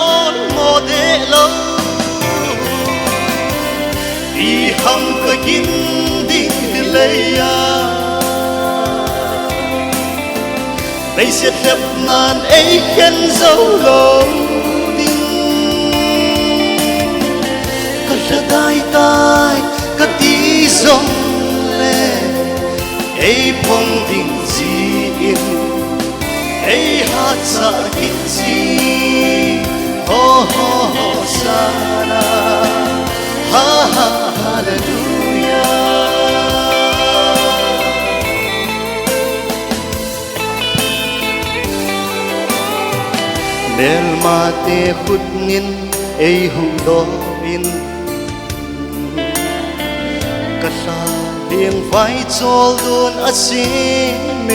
olmo deh lou. Iham kagin ding hilei a. Leiset lhepnan ei khen jou lou ding. Kalhadai tai kati jongle. Ei phong ding jin, ei hatsah kit jin, ho, ho, Hosanna, ha, ha, Hallelujah. Melmate khut in ei huhdoh in, kalha leng vai chol don asem e.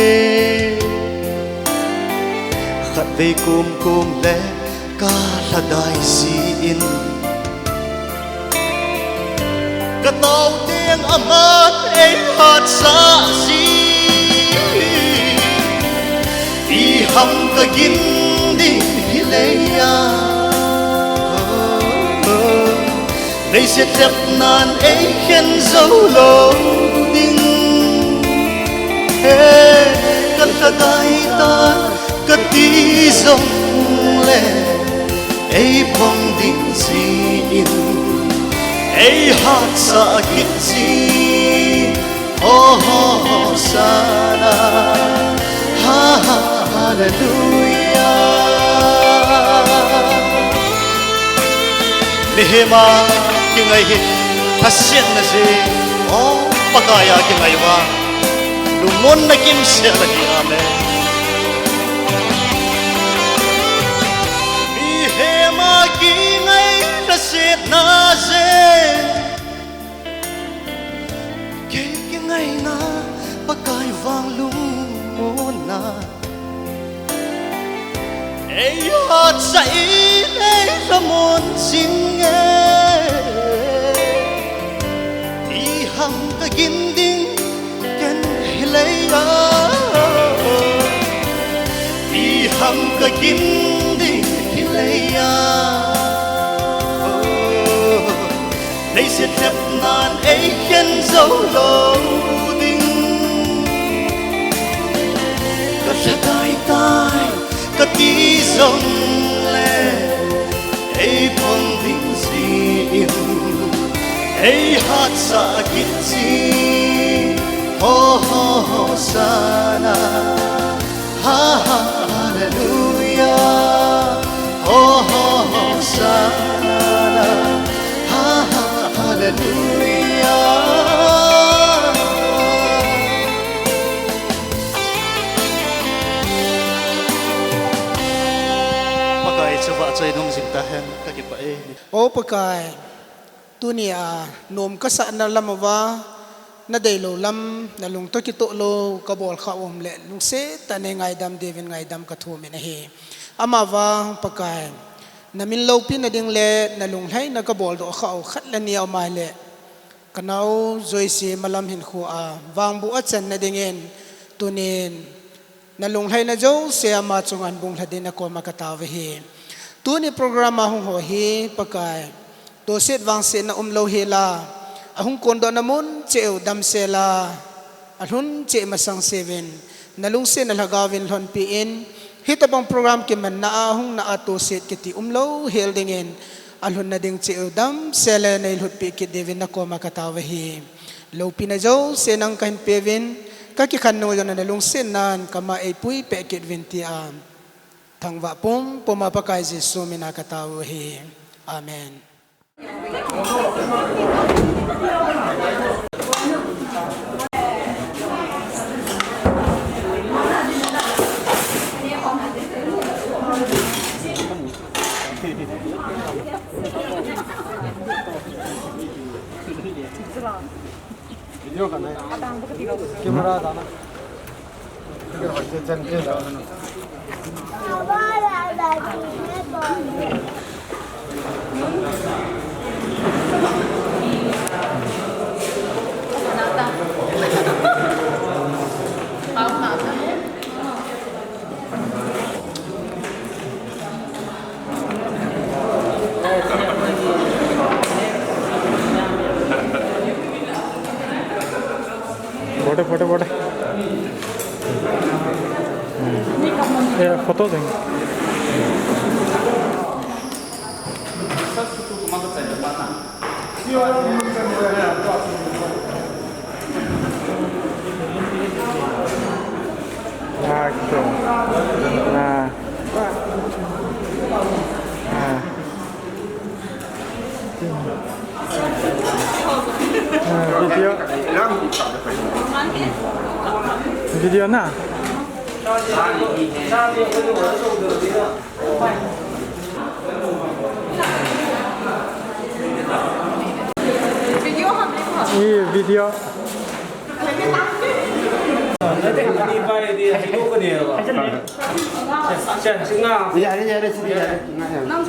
Khatvei kom kom le kalhadai jin, katao teng aman ei hatsah jin. Iham kagin ding hilei a. Leiset lhepnan ei khen jou lou ding. He, kalhadai tai kati jongle, ei phong ding jin, ei hatsah kit jin. Ho, ho, Hosanna, ha, ha, Hallelujah. Mihem a kingai hi lhasetna jeh, o Pakai a kingai uva lungmonna kimsel ahi. Amen. Mihem a kingai lhasetna jeh, kei kingaina Pakai vang lungmonna. Ei hatsah in ei lhamon jing e. Iham kagin ding ken hilei a. Iham kagin ding hilei a. Ei sitlep nan ei khen jou lou ding. Ka lha tai tai ka ti jong le, ei phong ding jin ei hatsah kit jin. Ho, ho, Hosanna. Ha, ha, hallelujah. Ho, ho, Hosanna. Ha, ha, hallelujah. Pakai chu vahchoi nung jing tahen, ka kipah e. O Pakai, tunia nom kasahna lam uva, nadeilou lam, nalung toh kitoh lou kabol khah u um le, lungset tah in nei ngaidam diuvin ngaidam kathum in ahi. Amavang Pakai, namin loupina ding le nalunglhaina kabol doh khah u khat le ni aum ahile, kanao Joyce malam hinkho a vangboh a channa dingin, tunin nalunglhaina jouse ama chunga bung lha dingin nakoma katao u ahi. Tuni program a hung ho hi Pakai, toset vangsetna umlou hela, ahung kondohna mun cheh u damsel a, alhun cheh masang seuvin, nalungsetna lhagao vin lhonpin, hitobang program kimanna a hung na a toset kiti umlou hel dingin, alhunna ding cheh u damsel a neilhutpi kit diuvin nakoma katao u ahi. Loupina jouse nang kahin peuvin, kakikhen nung jong nalungsetnan kama eipui peh kit uvin tia, thangvah pumpum a Pakai Jesu mina katao u ahi. Amen. Video ka na. Camera ka na. Photo, photo, photo. Hmm. ये फोटो देंगे। अच्छा। हाँ। हाँ। हाँ, video। Video na? Video ham le ko. Ye video. Ni bai de, ni ko ko ne ba. Cha, cha, nga. Yare, yare, yare, yare. Nga, yare. Nang